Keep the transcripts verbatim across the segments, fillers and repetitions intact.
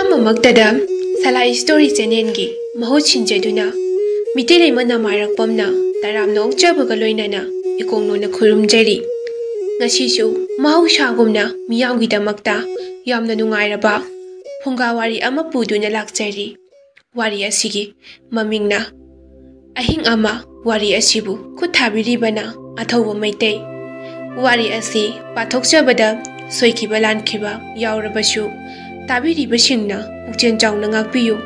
ꯑꯃꯃꯛꯇꯗ ꯁꯂꯥꯏ story ꯆꯦꯅꯦꯜꯒꯤ ꯃꯍꯨꯠ ꯁꯤꯟꯖꯗꯨꯅ ꯃꯤꯇꯩ ꯂꯩꯃ ꯅꯃꯥꯏꯔꯛꯄꯝꯅ ꯇꯔꯥꯝꯅ ꯑꯣꯛꯆꯕꯒ ꯂꯣꯏꯅꯅ ꯏꯀꯣꯡꯅꯣꯅ ꯈꯨꯔꯨꯝꯖꯔꯤ꯫ ꯉꯁꯤꯁꯨ ꯃꯍꯧꯁꯥꯒꯨꯝꯅ ꯃꯤꯌꯥꯝꯒꯤꯗꯃꯛꯇ ꯌꯥꯝꯅ ꯅꯨꯡꯉꯥꯏꯔꯕ ꯐꯨꯡꯒꯥ ꯋꯥꯔꯤ ꯑꯃ ꯄꯨꯗꯨꯅ ꯂꯥꯛꯆꯔꯤ꯫ ꯋꯥꯔꯤ ꯑꯁꯤꯒꯤ ꯃꯃꯤꯡꯅ ꯑꯍꯤꯡ ꯑꯃ꯫ ꯋꯥꯔꯤ ꯑꯁꯤꯕꯨ ꯈꯨꯠ ꯊꯥꯕꯤꯔꯤꯕꯅ ꯑꯊꯧꯕ ꯃꯩꯇꯩ꯫ ꯋꯥꯔꯤ ꯑꯁꯤ ꯄꯥꯊꯣꯛꯆꯕꯗ ꯁꯣꯏꯈꯤꯕ ꯂꯥꯟꯈꯤꯕ ꯌꯥꯎꯔꯕꯁꯨ ꯇꯥꯕꯤꯔꯤꯕꯁꯤꯡꯅ ꯄꯨꯛꯆꯦꯜ ꯆꯥꯎꯅ ꯉꯥꯛꯄꯤꯌꯨ꯫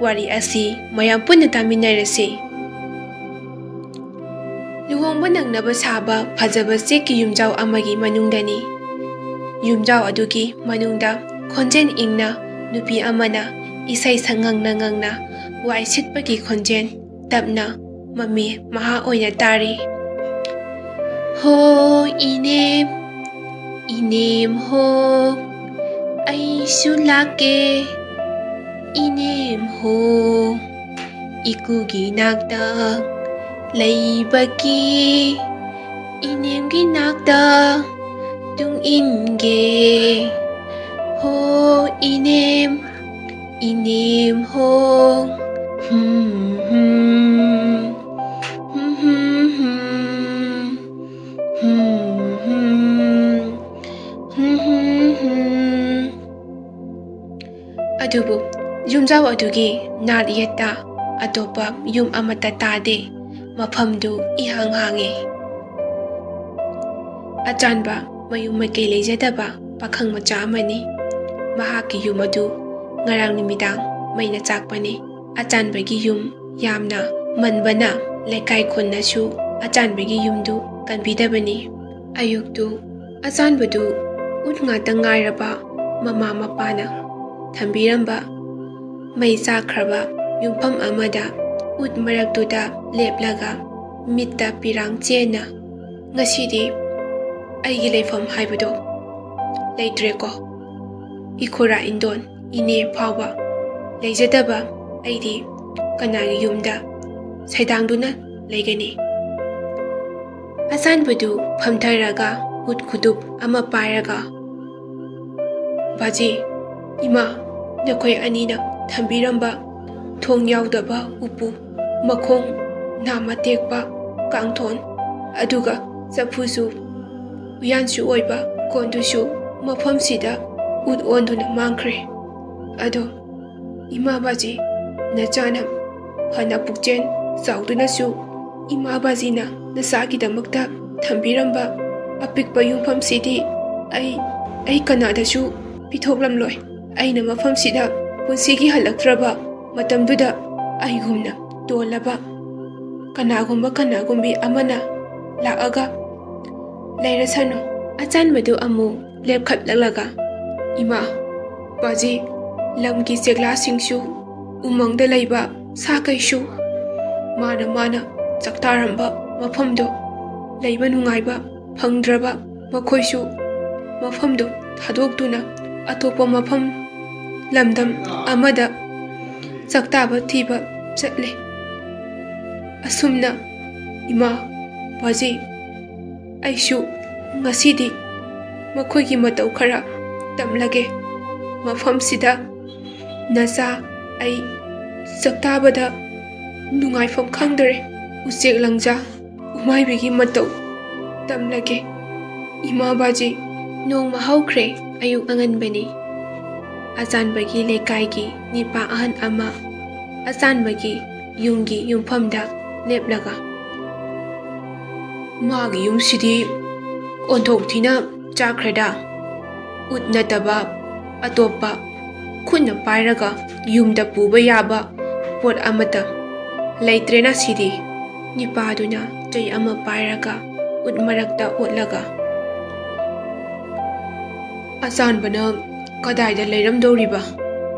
ꯋꯥꯔꯤ ꯑꯁꯤ ꯃꯌꯥꯝ ꯄꯨꯟꯅ ꯇꯥꯃꯤꯟꯅꯔꯁꯤ꯫ ꯂꯨꯍꯣꯡꯕ ꯅꯪꯅꯕ ꯁꯥꯕ ꯐꯖꯕ ꯆꯦꯛꯀꯤ ꯌꯨꯝꯖꯥꯎ ꯑꯃꯒꯤ ꯃꯅꯨꯡꯗꯅꯤ꯫ ꯌꯨꯝꯖꯥꯎ ꯑꯗꯨꯒꯤ ꯃꯅꯨꯡꯗ ꯈꯣꯟꯖꯦꯜ ꯏꯪꯅ ꯅꯨꯄꯤ ꯑꯃꯅ ꯏꯁꯩ ꯁꯛ ꯉꯪꯅ ꯉꯪꯅ ꯋꯥꯏ ꯁꯤꯠꯄꯒꯤ ꯈꯣꯟꯖꯦꯜ ꯇꯞꯅ ꯃꯃꯤ ꯃꯍꯥ ꯑꯣꯏꯅ ꯇꯥꯔꯤ꯫ ꯍꯣ ꯏꯅꯦꯝ, ꯏꯅꯦꯝ ꯍꯣ, ꯑꯩꯁꯨ ꯂꯥꯛꯀꯦ꯫ ꯏꯅꯦꯝ ꯍꯣ, ꯏꯀꯨꯒꯤ ꯅꯥꯛꯇ ꯂꯩꯕꯒꯤ ꯏꯅꯦꯝꯒꯤ ꯅꯥꯛꯇ ꯇꯨꯡ ꯏꯟꯒꯦ꯫ ꯍꯣ ꯏꯅꯦꯝ, ꯏꯅꯦꯝ ꯍꯣ꯫ ꯍꯨꯝ, ꯍꯨꯝ꯫ ꯍꯨꯝ, ꯍꯨꯝ, ꯍꯨꯝ꯫ ꯍꯨꯝ, ꯍꯨꯝ, ꯍꯨꯝ꯫ ꯍꯨꯝ, ꯍꯨꯝ, ꯍꯨꯝ꯫ ꯑꯗꯨꯕꯨ ꯌꯨꯝꯖꯥꯎ ꯑꯗꯨꯒꯤ ꯅꯥꯛ ꯌꯦꯠꯇ ꯑꯇꯣꯞꯄ ꯌꯨꯝ ꯑꯃꯠꯇ ꯇꯥꯗꯦ꯫ ꯃꯐꯝꯗꯨ ꯏꯍꯥꯡ ꯍꯥꯡꯉꯤ꯫ ꯑꯆꯥꯟꯕ ꯃꯌꯨꯝ ꯃꯀꯩ ꯂꯩꯖꯗꯕ ꯄꯥꯈꯪ ꯃꯆꯥ ꯑꯃꯅꯤ꯫ ꯃꯍꯥꯛꯀꯤ ꯌꯨꯝ ꯑꯗꯨ ꯉꯔꯥꯡ ꯅꯨꯃꯤꯗꯥꯡ ꯃꯩꯅ ꯆꯥꯛꯄꯅꯤ꯫ ꯑꯆꯥꯟꯕꯒꯤ ꯌꯨꯝ ꯌꯥꯝꯅ ꯃꯟꯕꯅ ꯂꯩꯀꯥꯏ ꯈꯨꯟꯅꯁꯨ ꯑꯆꯥꯟꯕꯒꯤ ꯌꯨꯝꯗꯨ ꯀꯟꯕꯤꯗꯕꯅꯤ꯫ ꯑꯌꯨꯛꯇꯨ ꯑꯆꯥꯟꯕꯗꯨ ꯎꯠ ꯉꯥꯛꯇ ꯉꯥꯏꯔꯕ ꯃꯃꯥ ꯃꯄꯥꯅ ꯊꯝꯕꯤꯔꯝꯕ ꯃꯩ ꯆꯥꯛꯈ꯭ꯔꯕ ꯌꯨꯝꯐꯝ ꯑꯃꯗ ꯎꯠ ꯃꯔꯛꯇꯨꯗ ꯂꯦꯞꯂꯒ ꯃꯤꯠꯇ ꯄꯤꯔꯥꯡ ꯆꯦꯟꯅ, "ꯉꯁꯤꯗꯤ ꯑꯩꯒꯤ ꯂꯩꯐꯝ ꯍꯥꯏꯕꯗꯣ ꯂꯩꯇ꯭ꯔꯦꯀꯣ꯫ ꯏꯈꯨꯔꯥ ꯏꯟꯗꯣꯟ ꯏꯅꯦ ꯐꯥꯎꯕ ꯂꯩꯖꯗꯕ ꯑꯩꯗꯤ ꯀꯅꯥꯒꯤ ꯌꯨꯝꯗ ꯁꯩꯗꯥꯡꯗꯨꯅ ꯂꯩꯒꯅꯤ?" ꯑꯆꯥꯟꯕꯗꯨ ꯐꯝꯊꯔꯒ ꯎꯠ ꯈꯨꯗꯨꯞ ꯑꯃ ꯄꯥꯏꯔꯒ, "ꯕꯥꯖꯤ, ꯏꯃꯥ, ꯅꯈꯣꯏ ꯑꯅꯤꯅ ꯊꯝꯕꯤꯔꯝꯕ ꯊꯣꯡ ꯌꯥꯎꯗꯕ ꯎꯄꯨ, ꯃꯈꯣꯡ ꯅꯥꯝꯃ ꯇꯦꯛꯄ ꯀꯥꯡꯊꯣꯟ, ꯑꯗꯨꯒ ꯆꯐꯨꯁꯨ ꯎꯌꯥꯟꯁꯨ ꯑꯣꯏꯕ ꯀꯣꯟꯗꯨꯁꯨ ꯃꯐꯝꯁꯤꯗ ꯎꯠ ꯑꯣꯟꯗꯨꯅ ꯃꯥꯡꯈ꯭ꯔꯦ꯫ ꯑꯗꯣ ꯏꯃꯥ ꯕꯥꯖꯤ, ꯅꯆꯥꯅ ꯐꯅ ꯄꯨꯛꯆꯦꯜ ꯆꯥꯎꯗꯨꯅꯁꯨ ꯏꯃꯥ ꯕꯥꯖꯤꯅ ꯅꯆꯥꯒꯤꯗꯃꯛꯇ ꯊꯝꯕꯤꯔꯝꯕ ꯑꯄꯤꯛꯄ ꯌꯨꯝꯐꯝꯁꯤꯗꯤ ꯑꯩ, ꯑꯩ ꯀꯅꯥꯗꯁꯨ ꯄꯤꯊꯣꯛꯂꯝꯂꯣꯏ꯫ ꯑꯩꯅ ꯃꯐꯝꯁꯤꯗ ꯄꯨꯟꯁꯤꯒꯤ ꯍꯜꯂꯛꯇ꯭ꯔꯕ ꯃꯇꯝꯗꯨꯗ ꯑꯩꯒꯨꯝꯅ ꯇꯣꯜꯂꯕ ꯀꯅꯥꯒꯨꯝꯕ ꯀꯅꯥꯒꯨꯝꯕꯤ ꯑꯃꯅ ꯂꯥꯛꯑꯒ ꯂꯩꯔꯁꯅꯨ꯫ ꯑꯆꯥꯟꯕꯗꯨ ꯑꯃꯨꯛ ꯂꯦꯞꯈꯠꯂꯛꯂꯒ, "ꯏꯃꯥ, ꯕꯥꯖꯤ, ꯂꯝꯒꯤ ꯆꯦꯛꯂꯥꯁꯤꯡꯁꯨ, ꯎꯃꯪꯗ ꯂꯩꯕ ꯁꯥ ꯀꯩꯁꯨ, ꯃꯥꯅ ꯃꯥꯅ ꯆꯥꯛꯇꯥꯔꯝꯕ ꯃꯐꯝꯗꯣ ꯂꯩꯕ ꯅꯨꯡꯉꯥꯏꯕ ꯐꯪꯗ꯭ꯔꯕ ꯃꯈꯣꯏꯁꯨ ꯃꯐꯝꯗꯣ ꯊꯥꯗꯣꯛꯇꯨꯅ ꯑꯇꯣꯞꯄ ꯃꯐꯝ ꯂꯝꯗꯝ ꯑꯃꯗ ꯆꯥꯛꯇꯥꯕ ꯊꯤꯕ ꯆꯠꯂꯦ꯫ ꯑꯁꯨꯝꯅ ꯏꯃꯥ, ꯕꯥꯖꯤ, ꯑꯩꯁꯨ ꯉꯁꯤꯗꯤ ꯃꯈꯣꯏꯒꯤ ꯃꯇꯧ ꯈꯔ ꯇꯝꯂꯒꯦ꯫ ꯃꯐꯝꯁꯤꯗ ꯅꯆꯥ ꯑꯩ ꯆꯥꯛꯇꯥꯕꯗ ꯅꯨꯡꯉꯥꯏꯐꯝ ꯈꯪꯗꯔꯦ꯫ ꯎꯆꯦꯛ ꯂꯪꯖꯥ ꯎꯃꯥꯏꯕꯤꯒꯤ ꯃꯇꯧ ꯇꯝꯂꯒꯦ꯫ ꯏꯃꯥ ꯕꯥꯖꯤ, ꯅꯣꯡꯃ ꯍꯧꯈ꯭ꯔꯦ꯫ ꯑꯌꯨꯛ ꯑꯉꯟꯕꯅꯤ꯫ ꯑꯆꯥꯟꯕꯒꯤ ꯂꯩꯀꯥꯏꯒꯤ ꯅꯤꯄꯥ ꯑꯍꯟ ꯑꯃ ꯑꯆꯥꯟꯕꯒꯤ ꯌꯨꯝꯒꯤ ꯌꯨꯝꯐꯝꯗ ꯂꯦꯞꯂꯒ, "ꯃꯥꯒꯤ ꯌꯨꯝꯁꯤꯗꯤ ꯑꯣꯟꯊꯣꯛ ꯊꯤꯅ ꯆꯥꯈ꯭ꯔꯦꯗ꯫ ꯎꯠ ꯅꯠꯇꯕ ꯑꯇꯣꯞꯄ ꯈꯨꯠꯅ ꯄꯥꯏꯔꯒ ꯌꯨꯝꯗ ꯄꯨꯕ ꯌꯥꯕ ꯄꯣꯠ ꯑꯃꯠꯇ ꯂꯩꯇ꯭ꯔꯦꯅ ꯁꯤꯗꯤ"꯫ ꯅꯤꯄꯥꯗꯨꯅ ꯆꯩ ꯑꯃ ꯄꯥꯏꯔꯒ ꯎꯠ ꯃꯔꯛꯇ ꯑꯣꯠꯂꯒ, "ꯑꯆꯥꯟꯕꯅ ꯀꯗꯥꯏꯗ ꯂꯩꯔꯝꯗꯧꯔꯤꯕ?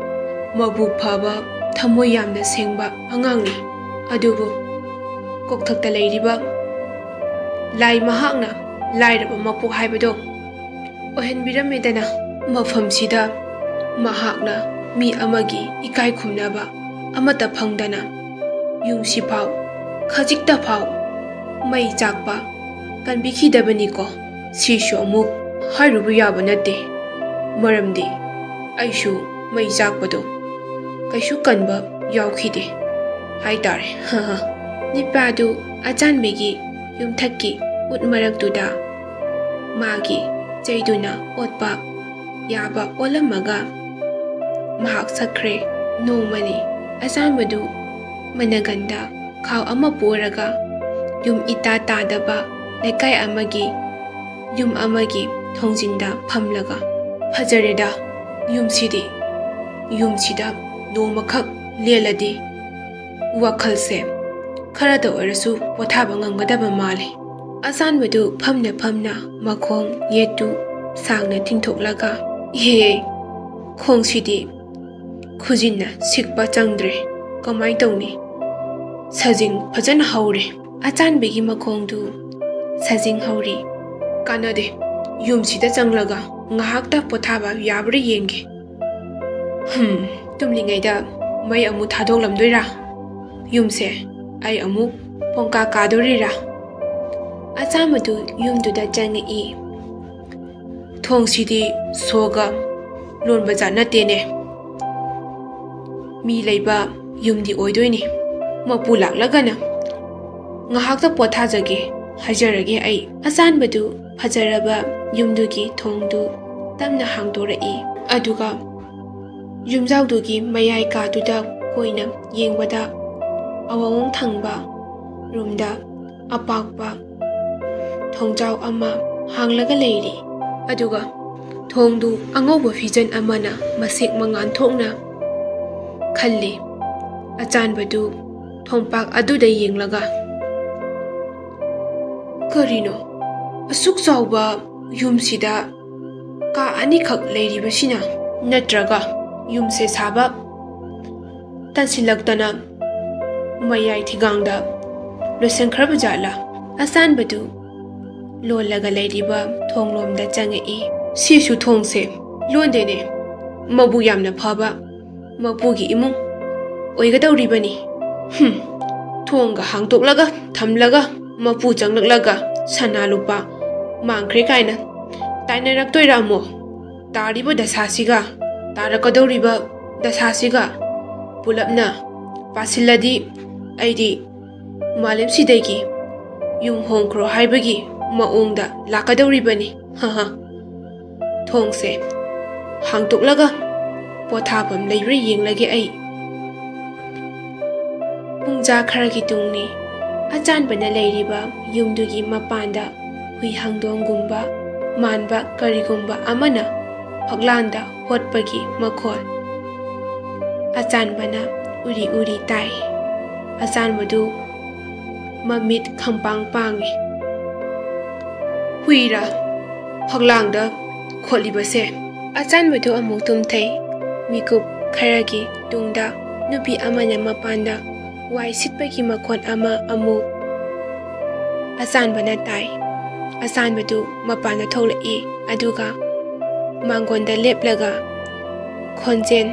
ꯃꯕꯨꯛ ꯐꯕ, ꯊꯃꯣꯏ ꯌꯥꯝꯅ ꯁꯦꯡꯕ ꯑꯉꯥꯡꯅꯤ꯫ ꯑꯗꯨꯕꯨ ꯀꯣꯛꯊꯛꯇ ꯂꯩꯔꯤꯕ ꯂꯥꯏ ꯃꯍꯥꯛꯅ ꯂꯥꯏꯔꯕ ꯃꯄꯣꯛ ꯍꯥꯏꯕꯗꯣ ꯑꯣꯏꯍꯟꯕꯤꯔꯝꯃꯦꯗꯅ꯫ ꯃꯐꯝꯁꯤꯗ ꯃꯍꯥꯛꯅ ꯃꯤ ꯑꯃꯒꯤ ꯏꯀꯥꯏ ꯈꯨꯝꯅꯕ ꯑꯃꯠꯇ ꯐꯪꯗꯅ ꯌꯨꯝꯁꯤꯐꯥꯎ ꯈꯖꯤꯛꯇ ꯐꯥꯎ ꯃꯩ ꯆꯥꯛꯄ ꯀꯟꯕꯤꯈꯤꯗꯕꯅꯤꯀꯣ꯫ ꯁꯤꯁꯨ ꯑꯃꯨꯛ ꯍꯥꯏꯔꯨꯕ ꯌꯥꯕ ꯅꯠꯇꯦ, ꯃꯔꯝꯗꯤ ꯑꯩꯁꯨ ꯃꯩ ꯆꯥꯛꯄꯗꯣ ꯀꯩꯁꯨ ꯀꯟꯕ ꯌꯥꯎꯈꯤꯗꯦ ꯍꯥꯏꯇꯥꯔꯦ꯫ ꯅꯤꯄꯥꯗꯨ ꯑꯆꯥꯟꯕꯤꯒꯤ ꯌꯨꯝꯊꯛꯀꯤ ꯎꯠ ꯃꯔꯛꯇꯨꯗ ꯃꯥꯒꯤ ꯆꯩꯗꯨꯅ ꯑꯣꯠꯄ ꯌꯥꯕ ꯑꯣꯜꯂꯝꯃꯒ ꯃꯍꯥꯛ ꯁꯛꯈ꯭ꯔꯦ꯫ ꯅꯣꯡꯃꯅꯤ ꯑꯆꯥꯟꯕꯗꯨ ꯃꯅꯒꯟꯗ ꯈꯥꯎ ꯑꯃ ꯄꯨꯔꯒ ꯌꯨꯝ ꯏꯇꯥ ꯇꯥꯗꯕ ꯂꯩꯀꯥꯏ ꯑꯃꯒꯤ ꯌꯨꯝ ꯑꯃꯒꯤ ꯊꯣꯡꯖꯤꯟꯗ ꯐꯝꯂꯒ, "ꯐꯖꯔꯦꯗ ꯌꯨꯝꯁꯤꯗꯤ, ꯌꯨꯝꯁꯤꯗ ꯅꯣꯡꯃꯈꯛ ꯂꯦꯜꯂꯗꯤ ꯋꯥꯈꯜꯁꯦ ꯈꯔꯗ ꯑꯣꯏꯔꯁꯨ ꯄꯣꯊꯥꯕ ꯉꯝꯒꯗꯕ ꯃꯥꯜꯂꯤ"꯫ ꯑꯆꯥꯟꯕꯗꯨ ꯐꯝꯅ ꯐꯝꯅ ꯃꯈꯣꯡ ꯌꯦꯠꯇꯨ ꯁꯥꯡꯅ ꯇꯤꯡꯊꯣꯛꯂꯒ, "ꯏꯍꯦ, ꯈꯣꯡꯁꯤꯗꯤ ꯈꯨꯖꯤꯟꯅ ꯁꯤꯛꯄ ꯆꯪꯗ꯭ꯔꯦ꯫ ꯀꯃꯥꯏ ꯇꯧꯅꯤ? ꯁꯖꯤꯡ ꯐꯖꯅ ꯍꯧꯔꯦ"꯫ ꯑꯆꯥꯟꯕꯤꯒꯤ ꯃꯈꯣꯡꯗꯨ ꯁꯖꯤꯡ ꯍꯧꯔꯤ꯫ "ꯀꯥꯟꯅꯗꯦ, ꯌꯨꯝꯁꯤꯗ ꯆꯪꯂꯒ ꯉꯥꯏꯍꯥꯛꯇ ꯄꯣꯊꯥꯕ ꯌꯥꯕ꯭ꯔꯥ ꯌꯦꯡꯒꯦ꯫ ꯍꯝ, ꯇꯨꯝꯂꯤꯉꯩꯗ ꯃꯩ ꯑꯃꯨꯛ ꯊꯥꯗꯣꯛꯂꯝꯗꯣꯏꯔꯥ? ꯌꯨꯝꯁꯦ ꯑꯩ ꯑꯃꯨꯛ ꯄꯣꯡꯀꯥ ꯀꯥꯗꯣꯔꯤꯔꯥ?" ꯑꯆꯥꯟꯕꯗꯨ ꯌꯨꯝꯗꯨꯗ ꯆꯪꯉꯛꯏ꯫ "ꯊꯣꯡꯁꯤꯗꯤ ꯁꯣꯒ ꯂꯣꯟꯕ ꯖꯥꯠ ꯅꯠꯇꯦꯅꯦ꯫ ꯃꯤ ꯂꯩꯕ ꯌꯨꯝꯗꯤ ꯑꯣꯏꯗꯣꯏꯅꯤ꯫ ꯃꯄꯨ ꯂꯥꯛꯂꯒꯅ ꯉꯥꯏꯍꯥꯛꯇ ꯄꯣꯊꯥꯖꯒꯦ ꯍꯥꯏꯖꯔꯒꯦ ꯑꯩ"꯫ ꯑꯆꯥꯟꯕꯗꯨ ꯐꯖꯔꯕ ꯌꯨꯝꯗꯨꯒꯤ ꯊꯣꯡꯗꯨ ꯇꯞꯅ ꯍꯥꯡꯗꯣꯔꯛꯏ꯫ ꯑꯗꯨꯒ ꯌꯨꯝꯖꯥꯎꯗꯨꯒꯤ ꯃꯌꯥꯏ ꯀꯥꯗꯨꯗ ꯀꯣꯏꯅ ꯌꯦꯡꯕꯗ ꯑꯋꯥꯡ ꯊꯪꯕ ꯔꯨꯝꯗ ꯑꯄꯥꯛꯄ ꯊꯣꯡꯖꯥꯎ ꯑꯃ ꯍꯥꯡꯂꯒ ꯂꯩꯔꯤ꯫ ꯑꯗꯨꯒ ꯊꯣꯡꯗꯨ ꯑꯉꯧꯕ ꯐꯤꯖꯟ ꯑꯃꯅ ꯃꯁꯦꯛ ꯃꯉꯥꯜ ꯊꯣꯛꯅ ꯈꯜꯂꯤ꯫ ꯑꯆꯥꯟꯕꯗꯨ ꯊꯣꯡꯄꯥꯛ ꯑꯗꯨꯗ ꯌꯦꯡꯂꯒ, "ꯀꯔꯤꯅꯣ? ꯑꯁꯨꯛ ꯆꯥꯎꯕ ꯌꯨꯝꯁꯤꯗ ꯀꯥ ꯑꯅꯤꯈꯛ ꯂꯩꯔꯤꯕꯁꯤꯅ? ꯅꯠꯇ꯭ꯔꯒ ꯌꯨꯝꯁꯦ ꯁꯥꯕ ꯇꯟꯁꯤꯜꯂꯛꯇꯅ ꯃꯌꯥꯏ ꯊꯤꯒꯥꯡꯗ ꯂꯣꯏꯁꯤꯟꯈ꯭ꯔꯕ ꯖꯥꯠꯂꯥ?" ꯑꯆꯥꯟꯕꯗꯨ ꯂꯣꯜꯂꯒ ꯂꯩꯔꯤꯕ ꯊꯣꯡꯂꯣꯝꯗ ꯆꯪꯉꯛꯏ꯫ "ꯁꯤꯁꯨ ꯊꯣꯡꯁꯦ ꯂꯣꯟꯗꯦꯅꯦ꯫ ꯃꯕꯨ ꯌꯥꯝꯅ ꯐꯕ ꯃꯄꯨꯒꯤ ꯏꯃꯨꯡ ꯑꯣꯏꯒꯗꯧꯔꯤꯕꯅꯤ꯫ ꯍꯨꯝ, ꯊꯣꯡꯒ ꯍꯥꯡꯗꯣꯛꯂꯒ ꯊꯝꯂꯒ ꯃꯄꯨ ꯆꯪꯂꯛꯂꯒ ꯁꯅꯥ ꯂꯨꯄꯥ ꯃꯥꯡꯈ꯭ꯔꯦ ꯀꯥꯏꯅ ꯇꯥꯏꯅꯔꯛꯇꯣꯏꯔꯥ ꯑꯃꯨꯛ? ꯇꯥꯔꯤꯕ ꯗꯁꯥꯁꯤꯒ ꯇꯥꯔꯛꯀꯗꯧꯔꯤꯕ ꯗꯁꯥꯁꯤꯒ ꯄꯨꯂꯞꯅ ꯄꯥꯁꯤꯜꯂꯗꯤ ꯑꯩꯗꯤ ꯃꯥꯂꯦꯝꯁꯤꯗꯒꯤ ꯌꯨꯝ ꯍꯣꯡꯈ꯭ꯔꯣ ꯍꯥꯏꯕꯒꯤ ꯃꯑꯣꯡꯗ ꯂꯥꯛꯀꯗꯧꯔꯤꯕꯅꯤ꯫ ꯍꯍ꯫ ꯊꯣꯡꯁꯦ ꯍꯥꯡꯗꯣꯛꯂꯒ ꯄꯣꯊꯥꯐꯝ ꯂꯩꯕ꯭ꯔꯥ ꯌꯦꯡꯂꯒꯦ ꯑꯩ꯫ ꯄꯨꯡꯖꯥ ꯈꯔꯒꯤ ꯇꯨꯡꯅꯤ꯫ ꯑꯆꯥꯟꯕꯅ ꯂꯩꯔꯤꯕ ꯌꯨꯝꯗꯨꯒꯤ ꯃꯄꯥꯟꯗ ꯍꯨꯏ ꯍꯪꯗꯣꯡꯒꯨꯝꯕ ꯃꯥꯟꯕ ꯀꯔꯤꯒꯨꯝꯕ ꯑꯃꯅ ꯐꯛꯂꯥꯡꯗ ꯍꯣꯠꯄꯒꯤ ꯃꯈꯣꯜ꯫ ꯑꯆꯥꯟꯕꯅ ꯎꯔꯤ ꯎꯔꯤ ꯇꯥꯏ꯫ ꯑꯆꯥꯟꯕꯗꯨ ꯃꯃꯤꯠ ꯈꯝꯄꯥꯡ ꯄꯥꯡꯏ꯫ "ꯍꯨꯏꯔꯥ ꯐꯛꯂꯥꯡꯗ ꯈꯣꯠꯂꯤꯕꯁꯦ?" ꯑꯆꯥꯟꯕꯗꯨ ꯑꯃꯨꯛ ꯇꯨꯝꯊꯩ꯫ ꯃꯤꯀꯨꯞ ꯈꯔꯒꯤ ꯇꯨꯡꯗ ꯅꯨꯄꯤ ꯑꯃꯅ ꯃꯄꯥꯟꯗ ꯋꯥꯏ ꯁꯤꯠꯄꯒꯤ ꯃꯈꯣꯟ ꯑꯃ ꯑꯃꯨꯛ ꯑꯆꯥꯟꯕꯅ ꯇꯥꯏ꯫ ꯑꯆꯥꯟꯕꯗꯨ ꯃꯄꯥꯟꯗ ꯊꯣꯛꯂꯛꯏ, ꯑꯗꯨꯒ ꯃꯥꯡꯒꯣꯟꯗ ꯂꯦꯞꯂꯒ ꯈꯣꯟꯖꯦꯜ